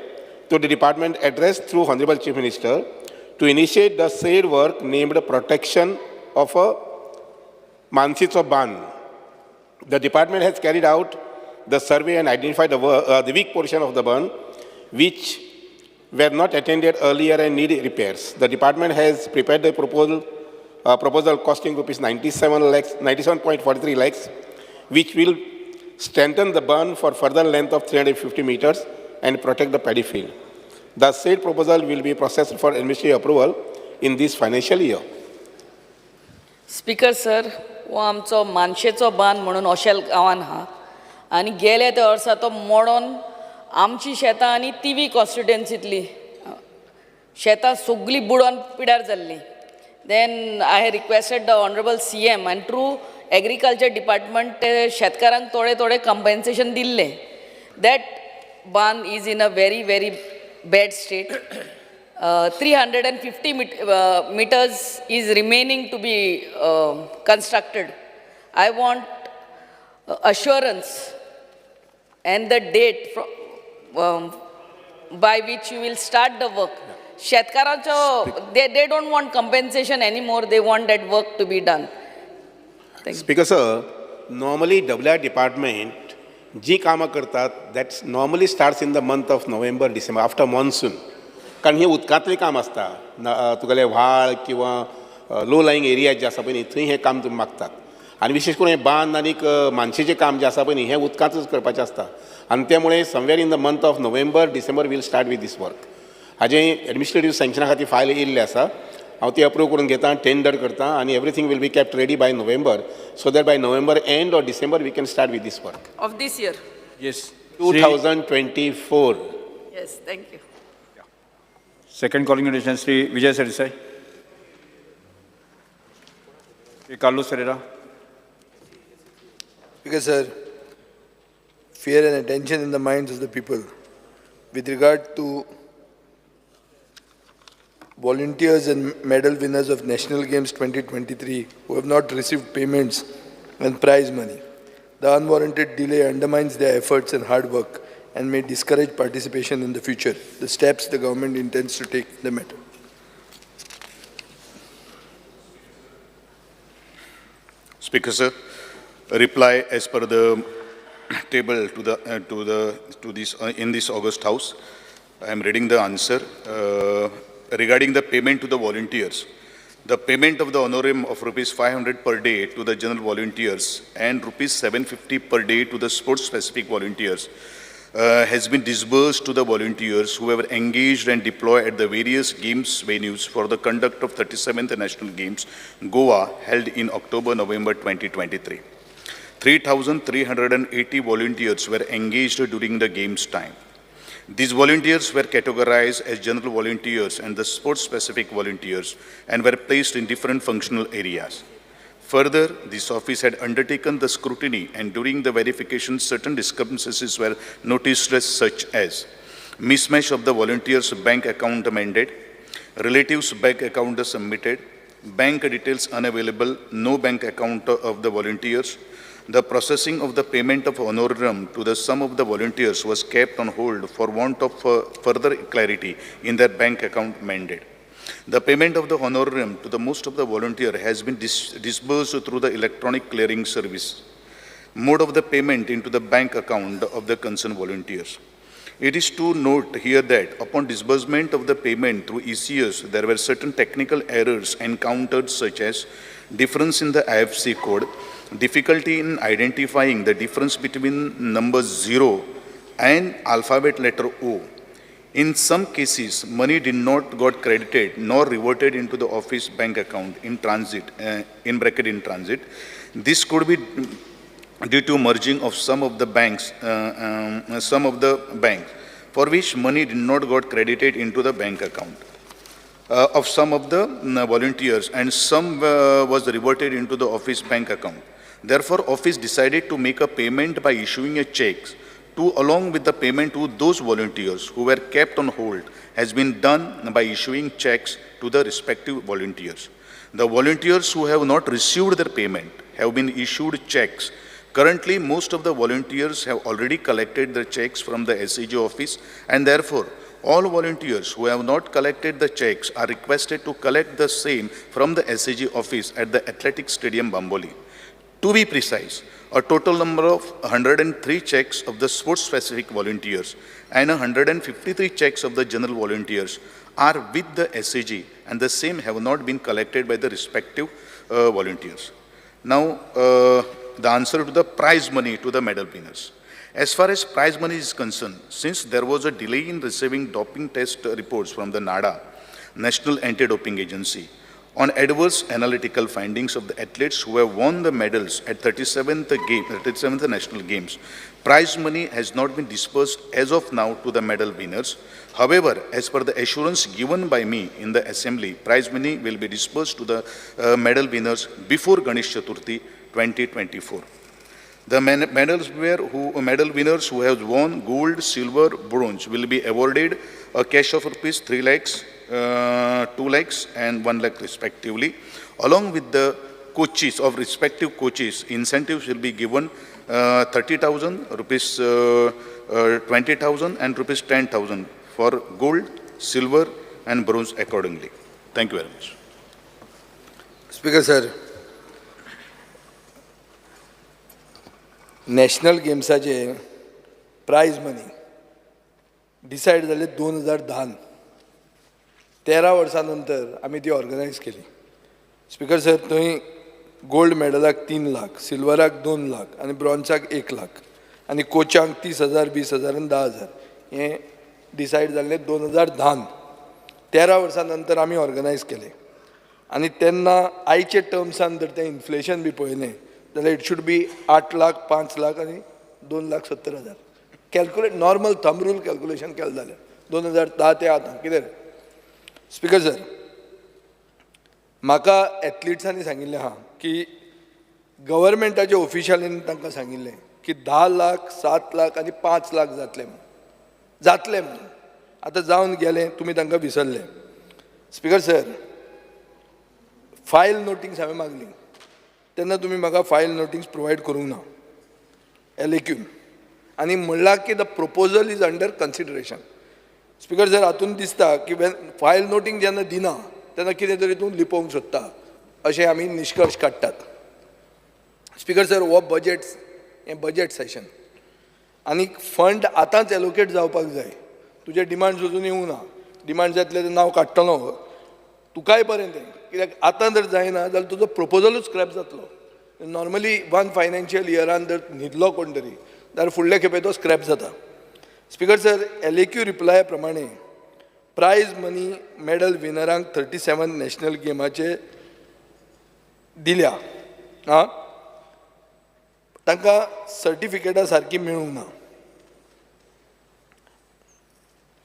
to the department addressed through Honorable Chief Minister to initiate the said work named protection of a Mansicho Ban. The department has carried out the survey and identified the weak portion of the bund, which were not attended earlier and need repairs. The department has prepared the proposal costing rupees 97.43 lakhs, which will strengthen the bund for further length of 350 meters and protect the paddy field. The said proposal will be processed for administrative approval in this financial year. Speaker sir, हो आमचो मानशेचो बांद म्हणून ओशेल गांवान आहा आनी गेल्या त्या वर्सा तो मोडोन आमची शेतां आनी तिवी कॉन्स्टिट्युएन्सींतली शेतां सगळीं बुडोन पिड्यार जाल्लीं. Then I requested the honourable CM आनी थ्रू एग्रीकल्चर डिपार्टमेंट ते शेतकारांक थोडे थोडे कंपन्सेशन दिल्लें. That bund is in a very very bad state. 350 meters is remaining to be constructed. I want assurance and the date by which you will start the work. Shetkarancho, they don't want compensation anymore. They want that work to be done. Thank you. Speaker sir, normally WR department जी कामां करतात that normally starts in the month of November, December after monsoon. कारण हें उदकांतलें काम आसता, तुगेलें व्हाळ किंवा लो लायिंग एरिया जे आसा पळय न्ही थंय हें काम तुमी मागतात आनी विशेश करून हें बांद आनीक मानशेचें काम जें आसा पळय न्ही हें उदकांतच करपाचें आसता आनी त्यामुळे somewhere in the month of November, December we'll start with this work. हाजें एडमिनिस्ट्रेटीव सँक्शना खातीर फायल येयल्लें आसा, हांव ती अप्रूव करून घेता, टेंडर करता आनी everything will be kept ready by November so that by November end or December we can start with this work. Of this year? Yes. 2024. Yes, thank you. Second calling attention, Shri Vijay Sardesai. Shri Carlos Ferreira. Speaker sir, fear and attention in the minds of the people with regard to volunteers and medal winners of National Games 2023 who have not received payments and prize money. The unwarranted delay undermines their efforts and hard work and may discourage participation in the future. The steps the government intends to take in the matter. Speaker sir, reply as per the table to the to the to this in this August House. I am reading the answer regarding the payment to the volunteers. The payment of the honorarium of rupees 500 per day to the general volunteers and rupees 750 per day to the sports-specific volunteers has been disbursed to the volunteers who were engaged and deployed at the various games venues for the conduct of 37th National Games, Goa, held in October-November 2023. 3,380 volunteers were engaged during the games time. These volunteers were categorized as general volunteers and the sports-specific volunteers and were placed in different functional areas. Further, this office had undertaken the scrutiny, and during the verification, certain discrepancies were noticed as such as mismatch of the volunteers' bank account mandate, relatives' bank account submitted, bank details unavailable, no bank account of the volunteers. The processing of the payment of honorarium to the sum of the volunteers was kept on hold for want of further clarity in their bank account mandate. The payment of the honorarium to the most of the volunteer has been disbursed through the electronic clearing service mode of the payment into the bank account of the concerned volunteers. It is to note here that upon disbursement of the payment through ECS, there were certain technical errors encountered, such as difference in the IFC code, difficulty in identifying the difference between number 0 and alphabet letter O. In some cases, money did not got credited nor reverted into the office bank account in transit, in bracket in transit. This could be due to merging of some of the banks, for which money did not got credited into the bank account of some of the volunteers, and some was reverted into the office bank account. Therefore, office decided to make a payment by issuing a check to along with the payment to those volunteers who were kept on hold has been done by issuing checks to the respective volunteers. The volunteers who have not received their payment have been issued checks. Currently, most of the volunteers have already collected their checks from the SAG office, and therefore, all volunteers who have not collected the checks are requested to collect the same from the SAG office at the Athletic Stadium, Bambolim. To be precise, a total number of 103 checks of the sports-specific volunteers and 153 checks of the general volunteers are with the SAG, and the same have not been collected by the respective volunteers. Now, the answer to the prize money to the medal winners. As far as prize money is concerned, since there was a delay in receiving doping test reports from the NADA, National Anti-Doping Agency, on adverse analytical findings of the athletes who have won the medals at 37th National Games, prize money has not been disbursed as of now to the medal winners. However, as per the assurance given by me in the assembly, prize money will be disbursed to the medal winners before Ganesh Chaturthi 2024. The medal winners who have won gold, silver, bronze will be awarded a cash of rupees 3 lakhs, 2 lakhs and 1 lakh respectively. Along with the coaches of respective coaches, incentives will be given 30,000, rupees 20,000 and rupees 10,000 for gold, silver and bronze accordingly. Thank you very much. Speaker sir, national गेम्साचे prize money decide जाले 2010, 13 वर्सां नंतर आमी ती ऑर्गनायज केली. स्पीकर सर, थंय गोल्ड मेडलाक 3 लाख, सिल्वराक 2 लाख आनी ब्रॉन्जाक 1 लाख आनी कोचांक 30,000, 20,000 आनी 10,000 हें डिसायड जाल्लें 2010. 13 वर्सां नंतर आमी ऑर्गनायज केलें आनी तेन्ना आयचे टर्म्सान जर तें इन्फ्लेशन बी पळयलें जाल्यार it should be 8 lakh, 5 lakh आनी 2,70,000. Calculate normal thumb rule calculation केलें जाल्यार 2010 ते आतां कितें. स्पीकर सर, म्हाका एथलिट्सांनी सांगिल्लें आहा की गव्हर्मेंटाच्या ऑफिशियलीन तांकां सांगिल्लें की 10 लाख, 7 लाख आनी 5 लाख जातले म्हणून, जातले म्हणून. आतां जावन गेलें, तुमी तांकां विसरले. स्पीकर सर, फायल नोटिंग्स हांवें मागली तेन्ना तुमी म्हाका फायल नोटिंग्स प्रोवायड करूंक ना LAQ आनी म्हणलां की the proposal is under consideration. Speaker sir, हातून दिसता की फायल नोटींग जेन्ना दिना तेन्ना कितें तरी तूं लिपोवंक सोदता अशें आमी निश्कर्श काडटात. स्पीकर सर, हो बजेट, हें बजेट सेशन आनी फंड आतांच एलोकेट जावपाक जाय. तुजे डिमांड्स अजून येवंक ना. डिमांड्स येतले तेन्ना हांव काडटलो. तुकाय बरें तें, कित्याक आतां जर जायना जाल्यार तुजो प्रपोजलूच स्क्रॅप जातलो. नॉर्मली वन फायनान्शियल इयरान जर न्हिदलो कोण तरी जाल्यार फुडले खेपे तो स्क्रॅप जाता. स्पीकर सर, एलएक्यू रिप्लाया प्रमाणे प्रायज मनी मॅडल विनरांक 37 नॅशनल गेमाचे दिल्या. आं, तांकां सर्टिफिकेटां सारकीं मेळूंक ना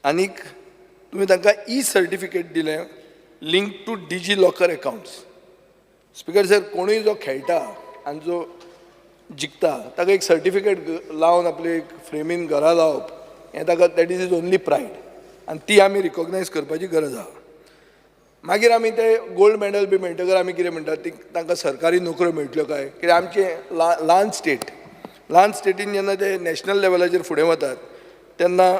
आनीक तुमी तांकां ई सर्टिफिकेट दिलें link to DigiLocker accounts. Speaker sir, कोणूय जो खेळटा आनी जो जिखता ताका एक सर्टिफिकेट लावन आपले एक फ्रेमीन घरा लावप हें ताका, that is his only pride, आनी ती आमी रिकॉग्नायज करपाची गरज आहा. मागीर आमी ते गोल्ड मॅडल बी मेळटकर आमी कितें म्हणटात, ती तांकां सरकारी नोकऱ्यो मेळटल्यो काय कित्याक? आमचें ल्हान स्टेट, ल्हान स्टेटीन जेन्ना ते नॅशनल लेवलाचेर फुडें वतात तेन्ना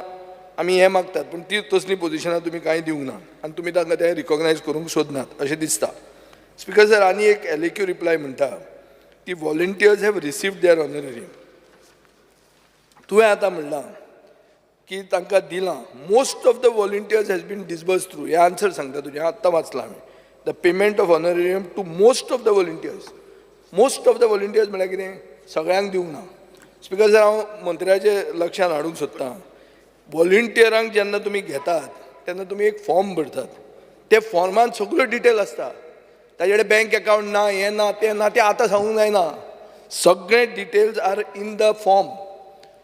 आमी हें मागतात, पूण ती तसलीं पोजिशनां तुमी कांय दिवंक ना आनी तुमी तांकां तें रिकॉग्नायज करूंक सोदनात अशें दिसता. स्पीकर सर, आनी एक एलएक्यू रिप्लाय म्हणटा की volunteers have received their honorarium. तुवें आतां म्हणलां की तांकां दिलां. Most of the volunteers has been disburse through, हें आन्सर सांगता तुजें, आत्तां वाचलां हांवें, the payment of honorarium to most of the volunteers. Most of the volunteers म्हळ्यार कितें? सगळ्यांक दिवंक ना. स्पीकर सर, हांव मंत्र्याचे लक्षांत हाडूंक सोदतां, वॉलंटियरांक जेन्ना तुमी घेतात तेन्ना तुमी एक फॉर्म भरतात. ते फॉर्मान सगळ्यो डिटेल आसता. ताजे कडेन बँक अकावंट ना, हें ना, तें ना, तें आतां सांगूंक जायना. सगळे details are in the form.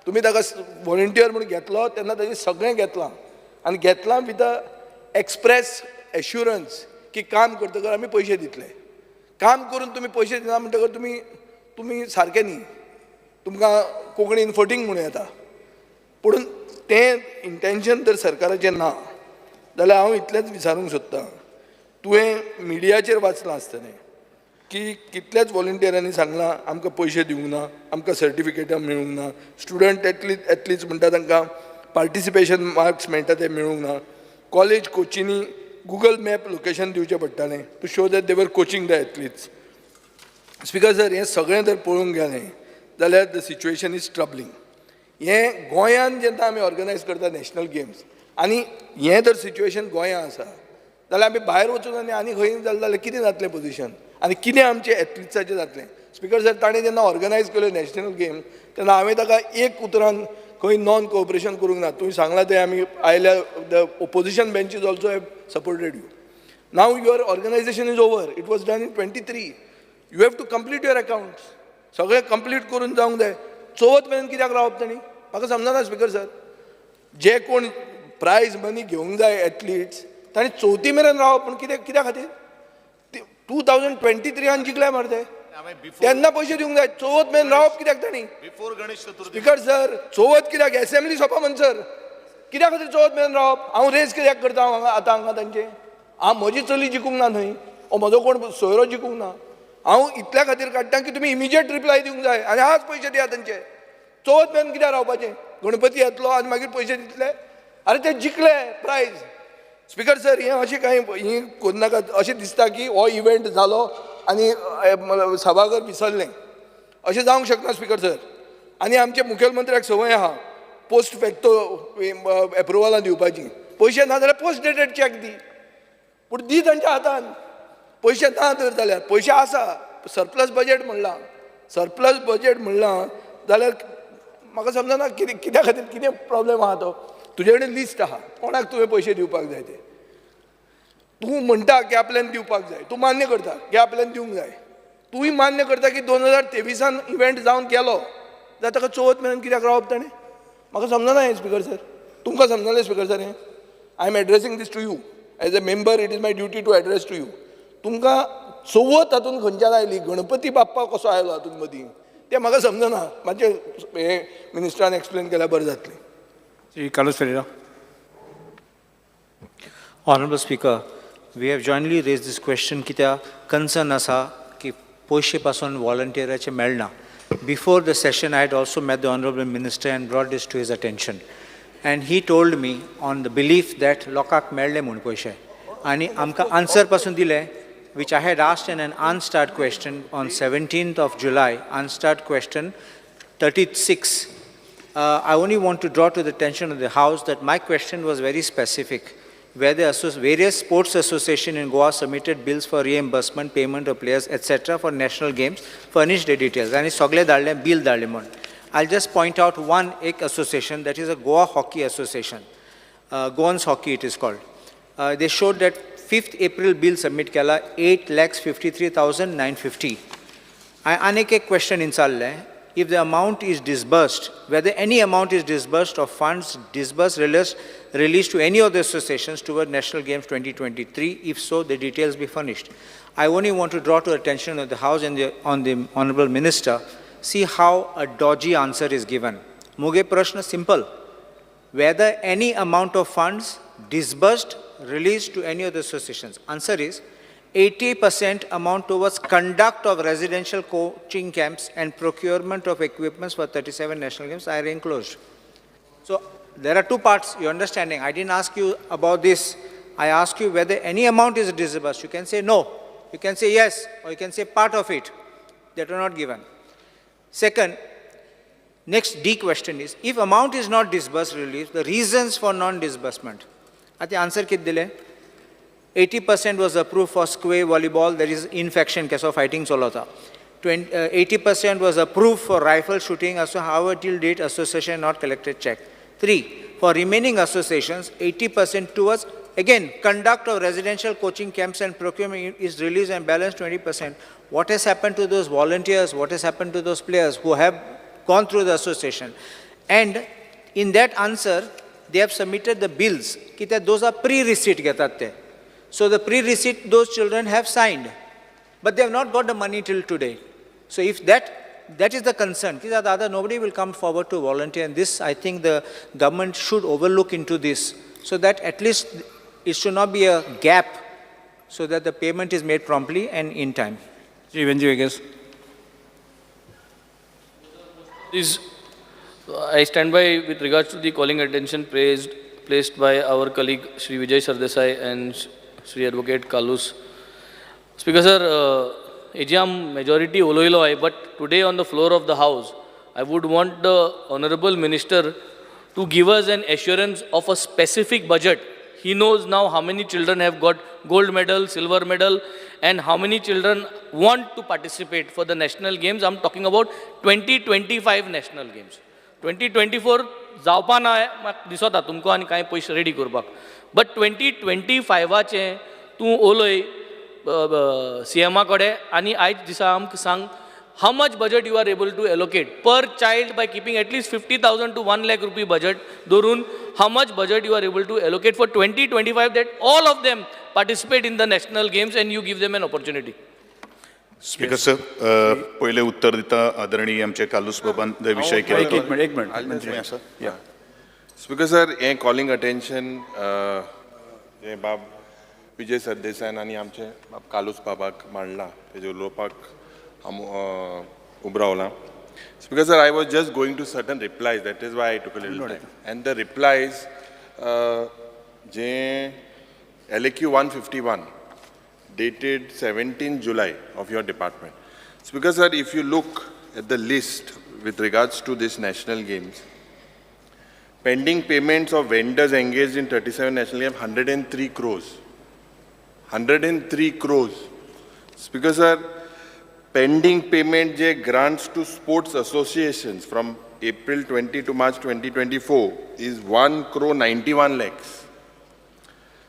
तुमी ताका वॉलंटियर म्हणून घेतलो तेन्ना ताजें सगळें घेतलां आनी घेतलां विथ अ एक्सप्रेस एश्युरन्स की काम करतकर आमी पयशे दितले. काम करून तुमी पयशे दिना म्हणटकर तुमी सारके न्ही. तुमकां कोंकणीन फटींग म्हणूं येता. पूण तें इंटेंशन जर सरकाराचें ना जाल्यार हांव इतलेंच विचारूंक सोदतां, तुवें मिडियाचेर वाचलां आसतलें की कितल्याच वॉलंटियरांनी सांगलां आमकां पयशे दिवंक ना, आमकां सर्टिफिकेटां मेळूंक ना. स्टुडंट एथलिट्स म्हणटा तांकां पार्टिसिपेशन मार्क्स मेळटा ते मेळूंक ना. कॉलेज कोचिंनी गुगल मॅप लोकेशन दिवचें पडटालें to show that they were coaching the athletes. Speaker sir, हें सगळें जर पळोवंक गेलें जाल्यार the situation is troubling. हें गोंयान जेन्ना आमी ऑर्गनायज करता नॅशनल गेम्स आनी हें जर सिच्युएशन गोंयां आसा जाल्यार आमी भायर वचून आनी खंय जालें जाल्यार कितें जातलें पोजिशन आनी कितें आमचें एथलिट्साचें जातलें? स्पीकर सर, ताणें जेन्ना ऑर्गनायज केल्यो नॅशनल गेम तेन्ना हांवें ताका एक उतरान खंय नॉन कोऑपरेशन करूंक ना. तुवें सांगलां तें आमी आयल्या, the opposition benches also have supported you. Now your organization is over. It was done in 23. You have to complete your accounts. सगळें कंप्लीट करून जावंक जाय. चवथ मेरेन कित्याक रावप तांणी, म्हाका समजना. स्पीकर सर, जे कोण प्रायज मनी घेवंक जाय एथलिट्स, तांणी चवथी मेरेन रावप पूण कितें, कित्या खातीर? 2023न जिखले मरे ते, तेन्ना पयशे दिवंक जाय. चवथ मेरेन रावप कित्याक तांणी? Before Ganesh Chaturthi. Speaker sir, चवथ कित्याक? एसेंब्ली सोंपा म्हणसर कित्या खातीर चवथ मेरेन रावप? हांव रेस कित्याक करता हांगा आतां हांगा तांचे? हांव म्हजी चली जिखूंक ना न्हय, ओ म्हजो कोण सोयरो जिखूंक ना. हांव इतल्या खातीर काडटा की तुमी इमिजिएट रिप्लाय दिवंक जाय आनी आज पयशे दिया तांचे. चवथ मेरेन कित्याक रावपाचें? गणपती येतलो आनी मागीर पयशे दितले? आरे, ते जिखले प्रायज. स्पीकर सर, हें अशें कांय ही करूं अशें दिसता की हो इव्हेंट जालो आनी सभाघर विसरलें, अशें जावंक शकना स्पीकर सर. आनी आमच्या मुखेलमंत्र्याक संवय आहा पोस्ट फॅक्टो एप्रुवलां दिवपाची. पयशे ना जाल्यार पोस्ट डेटेड चॅक दी, पूण दी तांच्या हातान. पयशे ना तर जाल्यार, पयशे आसा, सरप्लस बजेट म्हणलां. सरप्लस बजेट म्हणलां जाल्यार म्हाका समजना कितें, कित्या खातीर, कितें प्रॉब्लेम आहा तो. तुजे कडेन लिस्ट आहा कोणाक तुवें पयशे दिवपाक जाय ते. तूं म्हणटा की आपल्यान दिवपाक जाय, तूं मान्य करता की आपल्यान दिवंक जाय. तूंय मान्य करता की 2023न इव्हेंट जावन गेलो, जाल्यार ताका चवथ मेरेन कित्याक रावप ताणें? म्हाका समजना हें स्पीकर सर. तुमकां समजलें स्पीकर सर हें? I am addressing this to you as a member. It is my duty to address to you. तुमकां चवथ हातूंत खंयच्यान आयली? गणपती बाप्पा कसो आयलो हातूंत मदीं, तें म्हाका समजना. मातशें हें मिनिस्टरान एक्सप्लेन केल्यार बरें जातलें. Shri Carlos Ferreira. Honorable Speaker, we have jointly raised this question कित्याक concern आसा की पयशे पासून वॉलंटियराचे मेळना. Before the session, I had also met the Honorable Minister and brought this to his attention. And he told me on the belief that लोकांक मेळ्ळे म्हूण पयशे आनी आमकां आन्सर पासून दिले. which I had asked in an unstarred question on 17th of July, unstarred question 36. I only want to draw to the attention of the House that my question was very specific, where the various sports associations in Goa submitted bills for reimbursement, payment of players, etc. for national games, furnished the details. And sogle धाडले, bill धाडले म्हूण. I'll just point out one ek association, that is a Goa Hockey Association. Goans Hockey it is called. They showed that 5th April bill submit केला 8,53,950. आनीक एक question विचारलें, if the amount is disbursed, whether any amount is disbursed of funds disbursed released to any of the associations toward National Games 2023, if so, the details be furnished. I only want to draw to attention of the House and on the Honorable Minister, see how a dodgy answer is given. Muge prashna simple, whether any amount of funds disbursed, released to any of the associations. Answer is 80% amount towards conduct of residential coaching camps and procurement of equipments for 37 national games are enclosed. So there are two parts, you're understanding. I didn't ask you about this. I asked you whether any amount is disbursed. You can say no, you can say yes, or you can say part of it. That were not given. Second, next D question is, if amount is not disbursed, released, the reasons for non-disbursement. At the answer kit dile, 80% was approved for square volleyball, there is infection case of fighting solota. 80% was approved for rifle shooting, also however till date association not collected check. 3, for remaining associations, 80% towards, again, conduct of residential coaching camps and procurement is released and balance 20%. What has happened to those volunteers? What has happened to those players who have gone through the association? And in that answer, they have submitted the bills. Those are pre-receipt getat te. So the pre-receipt those children have signed, but they have not got the money till today. So if that is the concern, other nobody will come forward to volunteer, and this I think the government should overlook into this, so that at least it should not be a gap, so that the payment is made promptly and in time. Shri Venji Vegas. This, I stand by with regards to the calling attention placed by our colleague Shri Vijay Sardesai and Shri Advocate Kalus. Speaker sir, AGM majority oloilo, but today on the floor of the House, I would want the Honorable Minister to give us an assurance of a specific budget. He knows now how many children have got gold medal, silver medal, and how many children want to participate for the national games. I'm talking about 2025 national games. 2024 जावपा ना दिसता तुमकां आनी कांय पयशे रेडी करपाक, बट 2025 तूं उलय सीएमा कडेन आनी आयज दिसा आमकां सांग how much budget you are able to allocate per child by keeping at least 50,000 to 1 lakh rupee budget धरून, how much budget you are able to allocate for 2025 that all of them participate in the national games and you give them an opportunity. Speaker sir, पयलें उत्तर दिता आदरणीय आमचे कालूस बाबान विशय केला. एक मिनिट, एक मिनिट. स्पीकर सर, हें कॉलिंग अटेन्शन हें बाब विजय सरदेसायान आनी आमचे बाब कालूस बाबाक मांडला, तेजेर उलोवपाक हांव उबो रावलां. Speaker sir, I was just going to certain replies, that is why I took a little time. And the replies J LAQ 151 dated 17 July of your department. Speaker sir, if you look at the list with regards to this national games, pending payments of vendors engaged in 37 national games, 103 crores. 103 crores. Speaker sir, pending payment J grants to sports associations from April 20 to March 2024 is 1 crore 91 lakhs.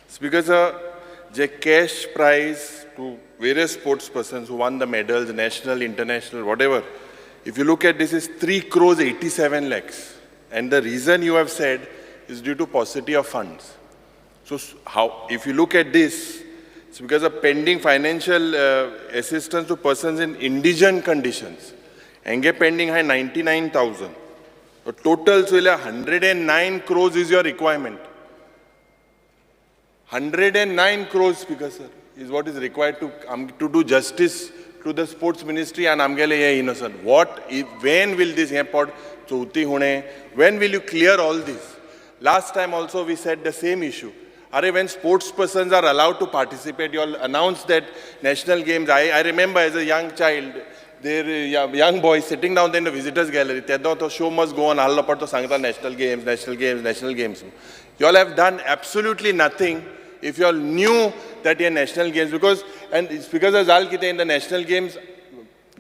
Speaker sir, J cash prize to various sports persons who won the medals, national, international, whatever, if you look at this is 3 crores 87 lakhs. And the reason you have said is due to paucity of funds. So how, if you look at this, it's because of pending financial assistance to persons in indigent conditions. Enge pending hai 99,000. The total so 109 crores is your requirement. 109 crores, Speaker sir, is what is required to do justice to the sports ministry and amgele ye innocent. What, if, when will this happen? Chauthi hone, when will you clear all this? Last time also we said the same issue. अरे, when sports persons are allowed to participate, you all announce that national games. I remember as a young child, there young boy sitting down there in the visitors gallery, तेदो तो show must go on आहलो पण तो सांगता national games, national games, national games. You all have done absolutely nothing if you all knew that here national games, because and it's because जाल कितें, in the national games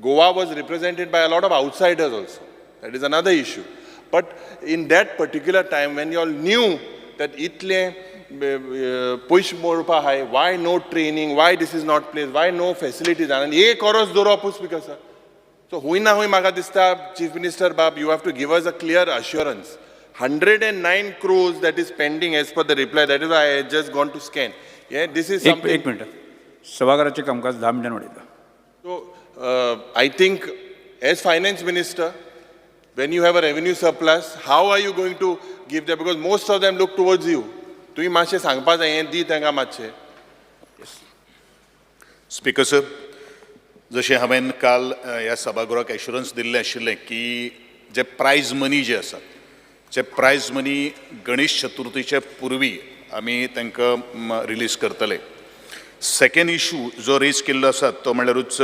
Goa was represented by a lot of outsiders also. That is another issue. But in that particular time when you all knew that itle पयशे मोडपा आहाय, why no training, why this is not place, why no facilities, आनी एक वरस दवरपूच स्पीकर सर. सो हुंय ना हुंय म्हाका दिसता चीफ मिनिस्टर बाब, you have to give us a clear assurance. 109 crores that is pending as per the reply, that is I had just gone to scan. This is something. एक मिनट, सभाघराचे कामकाज 10 मिनटां वाडयता. So I think as finance minister, when you have a revenue surplus, how are you going to give them? Because most of them look towards you. तुमी मातशें सांगपा जाय, हें दी तांकां मातशें. स्पीकर सर, जशें हांवें काल ह्या सभागृहाक एश्युरन्स दिल्लें आशिल्लें की जे प्रायज मनी जे आसात, जे प्रायज मनी गणेश चतुर्थीचे पुर्वी आमी तांकां रिलीज करतले. सेकेंड इशू जो रेज केल्लो आसा तो म्हणल्यारूच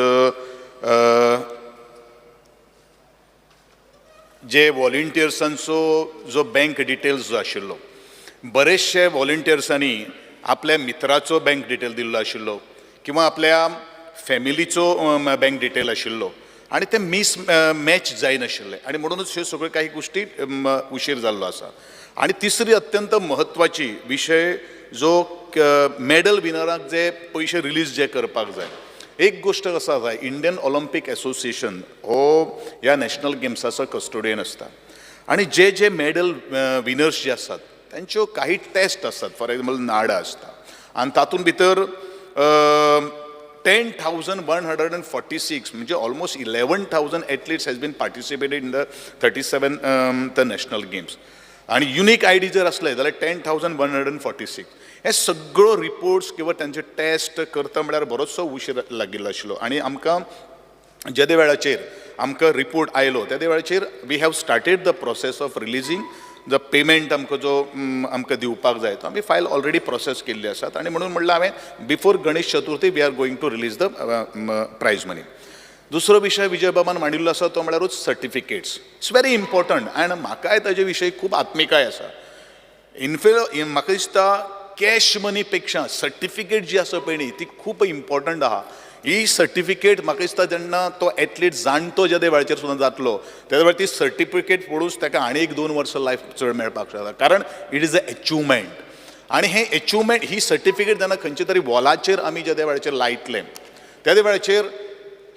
जे वॉलंटियर्सांचो जो बँक डिटेल्स जो आशिल्लो, बरेचशे वॉलंटियर्सांनी आपल्या मित्राचो बँक डिटेल दिल्लो आशिल्लो किंवा आपल्या फॅमिलीचो बँक डिटेल आशिल्लो आनी ते मीस मॅच जायनाशिल्ले आनी म्हणूनच ह्यो सगळ्यो काही गोश्टी उशीर जाल्लो आसा. आनी तिसरी अत्यंत म्हत्वाची विशय जो मॅडल विनराक जे पयशे रिलीज जे करपाक जाय. एक गोश्ट आसा जाय, इंडियन ऑलिम्पीक एसोसिएशन हो ह्या नॅशनल गेम्साचो कस्टोडियन आसता आनी जे जे मॅडल विनर्स जे आसात तांच्यो काही टेस्ट आसतात, फॉर एग्जाम्पल नाडा आसता आनी तातूंत भितर 10,146 म्हणजे almost 11,000 athletes has been participated in the 37th national games. आनी युनीक I D जर आसले जाल्यार 10,146. हे सगळ्यो रिपोर्ट्स किंवा तांचे टेस्ट करता म्हळ्यार बरोचसो उशीर लागिल्लो आशिल्लो आनी आमकां जेदे वेळाचेर आमकां रिपोर्ट आयलो तेदे वेळाचेर we have started the process of releasing the payment. आमकां जो आमकां दिवपाक जाय तो आमी फायल ऑलरेडी प्रोसेस केल्ली आसात आनी म्हणून म्हणलां हांवें before Ganesh Chaturthi we are going to release the prize money. दुसरो विशय विजय बाबान मांडिल्लो आसा तो म्हळ्यारूच सर्टिफिकेट्स. It's very important आनी म्हाकाय ताजे विशयी खूब आत्मिकाय आसा. इनफे म्हाका दिसता कॅश मनी पेक्षा सर्टिफिकेट जी आसा पळय न्ही ती खूब इम्पॉर्टंट आहा. ही सर्टिफिकेट म्हाका दिसता जेन्ना तो एथलीट जाणटो जेदे वेळाचेर सुद्दां जातलो तेदे वेळार ती सर्टिफिकेट पळोवनच ताका आनी एक 2 वर्सां लायफ चड मेळपाक शकता, कारण it is a achievement. आनी हें एचिवमेंट ही सर्टिफिकेट जेन्ना खंयच्या तरी वॉलाचेर आमी जेदे वेळाचेर लायतले तेदे वेळाचेर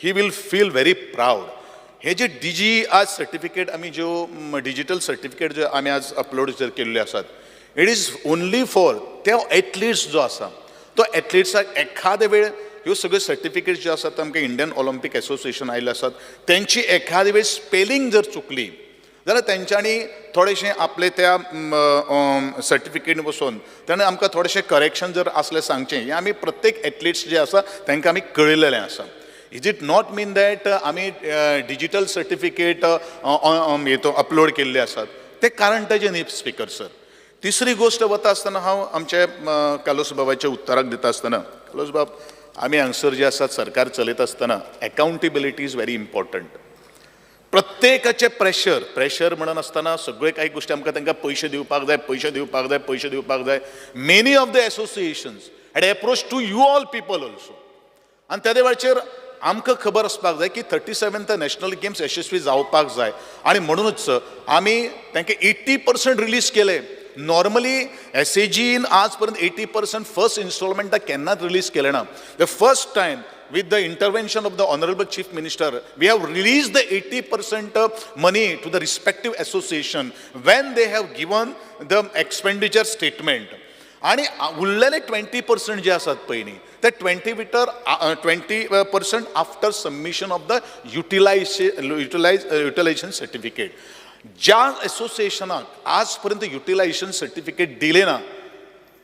he will feel very proud. हे जे डिजी आज सर्टिफिकेट आमी ज्यो डिजीटल सर्टिफिकेट ज्यो आमी आज अपलोड जर केल्ल्यो आसात, it is only for त्या एथलीट्स जो आसा तो एथलीट्साक एखादे वेळ ह्यो सगळ्यो सर्टिफिकेट्स ज्यो आसात आमकां इंडियन ऑलिम्पीक एसोसिएशन आयिल्ले आसात तेंची एखादे वेळ स्पेलिंग जर चुकली जाल्यार तेंच्यांनी थोडेशें आपले त्या सर्टिफिकेट बसोवन ताणें आमकां थोडेशें करेक्शन जर आसलें सांगचें, हें आमी प्रत्येक एथलीट्स जे आसा तांकां आमी कळयलेलें आसा. Is it not mean that आमी डिजीटल सर्टिफिकेट अपलोड केल्ले आसात तें कारण ताजें न्ही स्पीकर सर. तिसरी गोश्ट वता आसतना हांव आमचे कार्लोस बाबाच्या उत्तराक दिता आसतना, कार्लोस बाब आमी हांगसर जे आसात सरकार चलयता आसतना अकाउंटेबिलिटी is very important. प्रत्येकाचें प्रेशर प्रेशर म्हणून आसतना सगळे काही गोश्टी आमकां तांकां पयशे दिवपाक जाय, पयशे दिवपाक जाय, पयशे दिवपाक जाय. Many of the associations had approach to you all people also. आनी तेदे वेळाचेर आमकां खबर आसपाक जाय की 37th national games यशस्वी जावपाक जाय आनी म्हणूनच आमी तांकां 80% रिलीज केले. नॉर्मली एसएजीन आज पर्यंत 80% फर्स्ट इन्स्टॉलमेंटाक केन्नाच रिलीज केलें ना. The first time with the intervention of the honourable chief minister we have release the 80% money to the respective association when they have given the expenditure statement. आनी उरलेले 20% जे आसात पळय न्ही ते 20% after submission of the utilisation certificate. ज्या एसोसिएशनाक आज पर्यंत युटिलायझेशन सर्टिफिकेट दिलें ना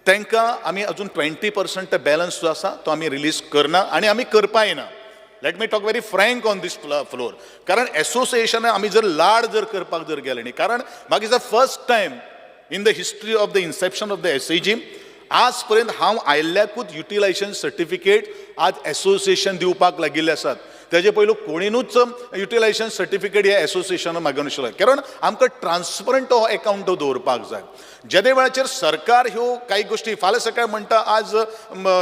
तांकां आमी अजून 20% बॅलन्स जो आसा तो आमी रिलीज करना आनी आमी करपाय ना. Let me talk very frank on this floor, कारण एसोसिएशनाक आमी जर लाड जर करपाक जर गेले न्ही, कारण म्हाका दिसता first time in the history of the inception of the SAG आज पर्यंत हांव आयिल्ल्याकूच युटिलायझेशन सर्टिफिकेट आज एसोसिएशन दिवपाक लागिल्ले आसात. तेजे पयलू कोणीनूच युटिलायझेशन सर्टिफिकेट हे एसोसिएशनान मागून नाशिल्लें, कारण आमकां ट्रान्सपरंट हो एकावंट दवरपाक जाय. जेदे वेळाचेर सरकार ह्यो कांय गोश्टी फाल्यां सकाळी म्हणटा, आज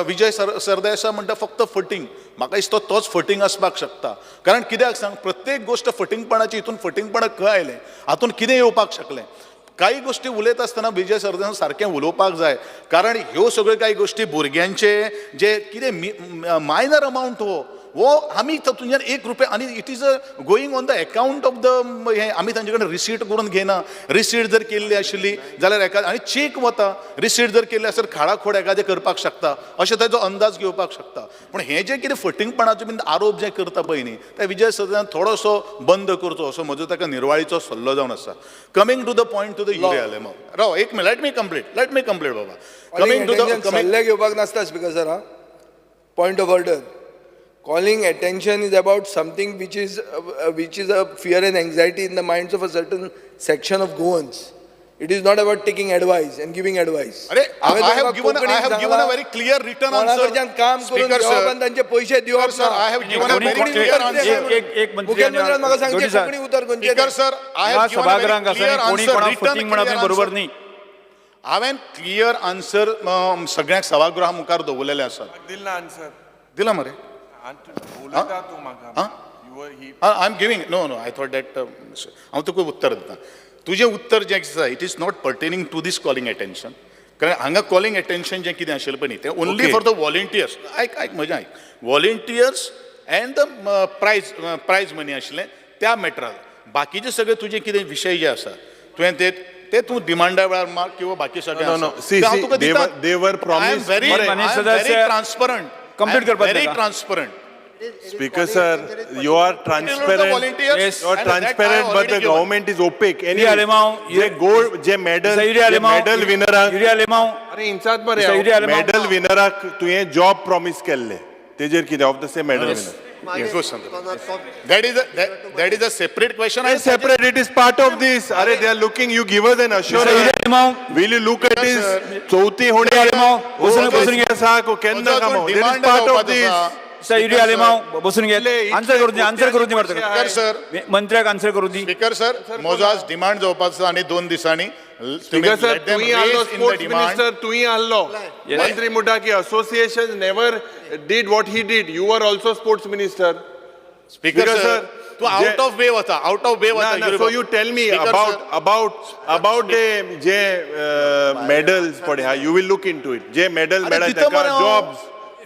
विजय सरदेसाय म्हणटा फक्त फटींग, म्हाका दिसता तोच फटींग आसपाक शकता. कारण कित्याक सांग, प्रत्येक गोश्ट फटींगपणाची, हितून फटींगपणां खंय आयलें, हातून कितें येवपाक शकलें. काही गोश्टी उलयता आसतना विजय सरदेसाय सारकें उलोवपाक जाय, कारण ह्यो सगळ्यो कांय गोश्टी भुरग्यांचे जे कितें मायनर अमावंट हो आमी तातूंतल्यान एक रुपया आनी it is a going on the account of the हें आमी तांचे कडेन रिसीट करून घेयना. रिसीट जर केल्ली आशिल्ली जाल्यार एखाद आनी चेक वता, रिसीट जर केल्ली आसल्यार खाडाखोड एखादें करपाक शकता, अशें ताजो अंदाज घेवपाक शकता. पूण हें जें कितें फटींगपणाचो बीन आरोप जे करता पळय न्ही, ते विजय सरदेसायान थोडोसो बंद करचो असो म्हजो ताका निर्वाळीचो सल्लो जावन आसा. Coming to the point to the Yuri Alemao, राव एक minute, let me complete, let me complete Baba. Coming to the सल्ले घेवपाक नासता स्पीकर सर. हा, point of order. Calling attention is about something which is a fear and anxiety in the minds of a certain section of Goans. It is not about taking advice and giving advice. अरे, I have given I have given a very clear written answer. काम करून घेवप आनी तांचे पयशे दिवप. Sir, I have given a very clear answer. एक मंत्री मुख्यमंत्र्यान म्हाका सांगचें कोंकणी उतर खंयचें. Speaker sir, I have given a very clear answer, written clear. बरोबर न्ही. हांवें क्लियर आन्सर सगळ्यांक सभागृहा मुखार दवरलेले आसा. दिला आन्सर. दिला मरे. उलयता तूं म्हाका. I am giving, no no, I thought that हांव तुका उत्तर दिता. तुजें उत्तर जें आसा it is not pertaining to this calling attention, कारण हांगा कॉलिंग एटेन्शन जें कितें आशिल्लें पळय न्ही तें ओन्ली फॉर the volunteers. आयक आयक म्हजें आयक, volunteers and the prize money आशिल्लें त्या मॅटराक. बाकीचे सगळे तुजे कितें विशय जे आसा तुवें ते ते तूं डिमांडा वेळार मार किंवा बाकी सगळें. Very transparent, complete करपाक very transparent. Speaker sir, you are transparent. Yes. You are transparent, but the government is opaque. Anyway, J gold, J medal, J medal winner, अरे इन्सात बरे, medal winner तुवें job promise केल्ले, तेजेर कितें of the same medal winner. That is a separate question. It's separate. It is part of this. Are they are looking? You give us an assurance. Will you look at this? चौथी होणे. केन्ना काम? It is part of this. Sir, Yuri Alemao बसून घे. आन्सर करून दी, आन्सर करून दी स्पीकर सर, मंत्र्याक आन्सर करून दी. स्पीकर सर, म्हजो आज डिमांड जावपाचो आनी 2 दिसांनी. स्पीकर सर, तुवें आहलो स्पोर्ट्स मिनिस्टर, तुवें आहलो मंत्री म्हणटा की association never did what he did. You are also sports minister. Speaker sir, तूं आउट ऑफ वे वता, आउट ऑफ वे वता. So you tell me about the J medals पळय, you will look into it. J medal मेळ्ळा ताका jobs.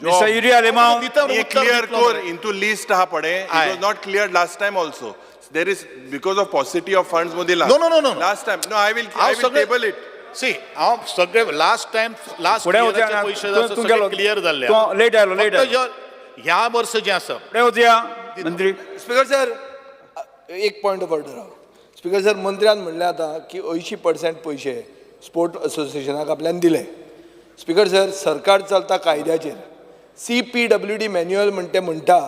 Mr. Yuri Alemao, clear core into list ha pade. It was not cleared last time also. There is because of paucity of funds modila. No no no no. Last time no, I will table it. See, हांव सगळे लास्ट टाइम लास्ट इयराचे पयशे सगळे क्लियर जाल्ले. लेट आयलो, लेट आयलो. ह्या वर्स जें आसा फुडें वचया मंत्री. स्पीकर सर, एक point of order. Speaker sir, मंत्र्यान म्हणलें आतां की 80% पयशे स्पोर्ट असोसिएशनाक आपल्यान दिले. स्पीकर सर, सरकार चलता कायद्याचेर. CPWD manual म्हणटे म्हणटा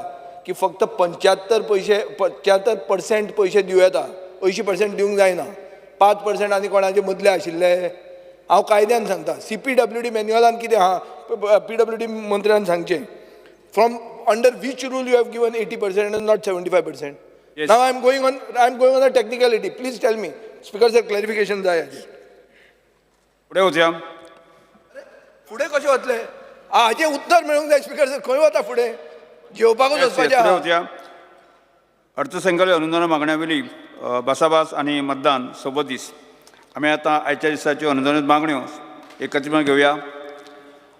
की फक्त 75% पयशे दिवं येता, 80% दिवंक जायना. 5% आनी कोणाचे मदले आशिल्ले. हांव कायद्यान सांगता, CPWD मॅन्युअलान कितें आहा, PWD मंत्र्यान सांगचें. From under which rule you have given 80% and not 75%? Now I am going on a technicality. Please tell me speaker sir, clarification जाय हाजेर. फुडें वचया. फुडें कशें वतले हाजें उत्तर मेळूंक जाय स्पीकर सर. खंय वता फुडें? जेवपाकूच वचपाचें. अर्थसंकल्प अनुदान मागण्या वयली भासाभास आनी मतदान सोबत दीस. आमी आतां आयच्या दिसाच्यो अनुदान मागण्यो एकत्रीत घेवया.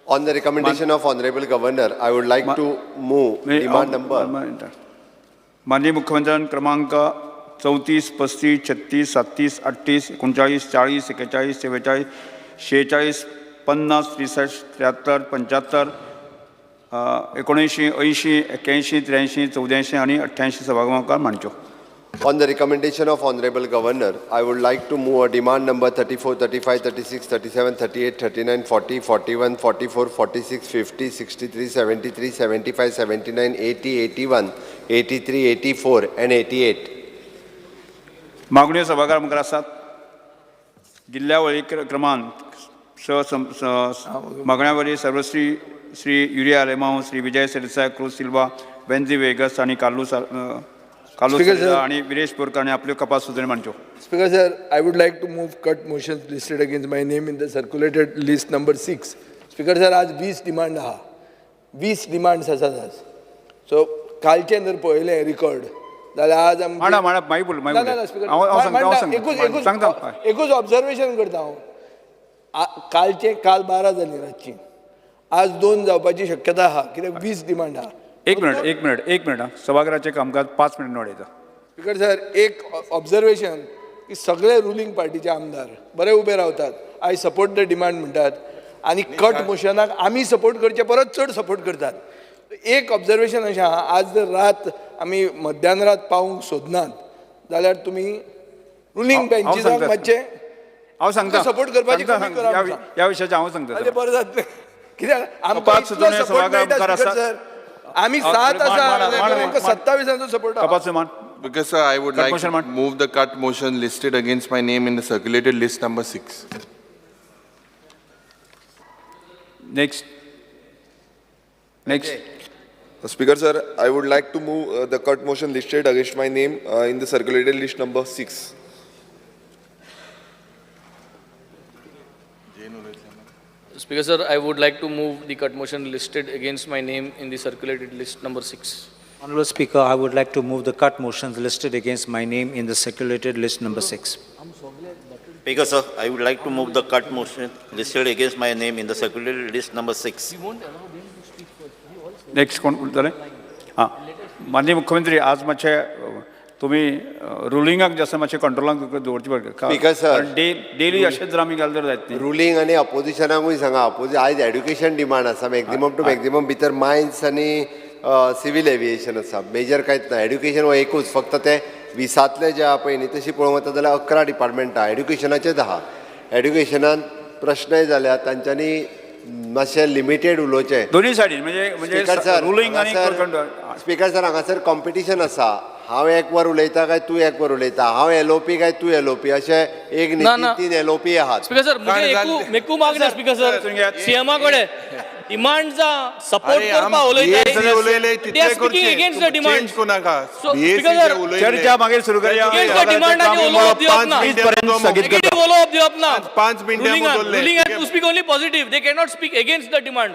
On the recommendation of Honorable Governor, I would like to move demand number. माननीय मुख्यमंत्र्यान क्रमांक 34, 35, 36, 37, 38, 39, 40, 41, 44, 46, 50, 63, 73, 75, 79, 80, 81, 83, 84 आनी 88 सभागृहामुखार मांडच्यो. On the recommendation of Honorable Governor, I would like to move a demand number 34, 35, 36, 37, 38, 39, 40, 41, 44, 46, 50, 63, 73, 75, 79, 80, 81, 83, 84 and 88. मागण्यो सभाघरा मुखार आसात. दिल्ल्या वळी क्रमान स मागण्या सर्वश्री श्री युरी आलेमांव, श्री विजय सरदेसाय, क्रूज सिल्वा, वेन्झी वेगस आनी कार्लू कार्लू आनी विरेश बोरकर आनी आपल्यो कपास सुचोवण्यो मांडच्यो. Speaker sir, I would like to move cut motions listed against my name in the circulated list number 6. Speaker sir, आज 20 डिमांड आहा, 20 डिमांड्स आसात आज. सो कालचें जर पळयलें रिकॉर्ड जाल्यार आज आमची मांडा मांडा मागीर बोल ना ना स्पीकर, एकूच ऑब्जर्वेशन करता हांव. कालचें काल 12 जाली रातची, आज 2 जावपाची शक्यता आहा कित्याक 20 डिमांड आहा. एक मिनट सभाघराचें कामकाज 5 मिनटां वाडयता. स्पीकर सर, एक ऑब्जर्वेशन की सगळे रुलींग पार्टीचे आमदार बरे उबे रावतात, I support the demand म्हणटात आनी कट मोशनाक आमी सपोर्ट करचे परत चड सपोर्ट करतात. एक ऑब्जर्वेशन अशें आहा, आज जर रात आमी मध्यान रात पावूंक सोदनात जाल्यार तुमी रुलींग बेंचीसाक मातशें हांव सांगता सपोर्ट करपाची कमी करा. ह्या विशयाचेर हांव सांगता बरें जातलें कित्याक आमकां इतलो सपोर्ट मेळटा स्पीकर सर, आमी 7 आसा 27 support. Because sir, I would like to move the cut motion listed against my name in the circulated list number 6. Next. Speaker sir, I would like to move the cut motion listed against my name in the circulated list number 6. Speaker sir, I would like to move the cut motion listed against my name in the circulated list number 6. Honorable Speaker, I would like to move the cut motions listed against my name in the circulated list number 6. Speaker sir, I would like to move the cut motion listed against my name in the circulated list number 6. Next, कोण उलयतले? हां, माननीय मुख्यमंत्री, आज मातशें तुमी रुलिंगाक जास्त मातशें कंट्रोलाक दवरचें पडटा. स्पीकर सर, डेली अशेंच जर आमी घाल तर जायत न्ही. रुलींग आनी अपोजिशनाकूय सांगा, अपोजिशन आयज एड्युकेशन डिमांड आसा, मॅक्झिमम टू मॅक्झिमम भितर मायन्स आनी सिवील एविएशन आसा, मेजर कांयच ना. एड्युकेशन हो एकूच, फक्त ते 20 जे आहा पळय न्ही तशी पळोवंक वता जाल्यार 11 डिपार्टमेंट आहा, एड्युकेशनाचे 10. एड्युकेशनान प्रश्नय जाल्यार तांच्यांनी मातशें लिमिटेड उलोवचें दोनूय सायडीन, म्हणजे रुलींग आनी स्पीकर सर, हांगासर कॉम्पिटिशन आसा, हांव एक वर उलयता काय तूं एक वर उलयता, हांव एलओपी काय तूं एलओपी, अशें एक न्ही 3 एलओपी आहात. स्पीकर सर, मुगे मेकू मागणें स्पीकर सर, सीएमा कडेन डिमांडचा सपोर्ट करपा उलयता, they are speaking against the demand. चर्चा मागीर सुरू करया, अगेन्स्ट the डिमांडाचे उलोवप दिवप ना, नेगेटिव्ह उलोवप दिवप ना. 5 मिनटां ruling has to speak only positive, they can not speak against the demand.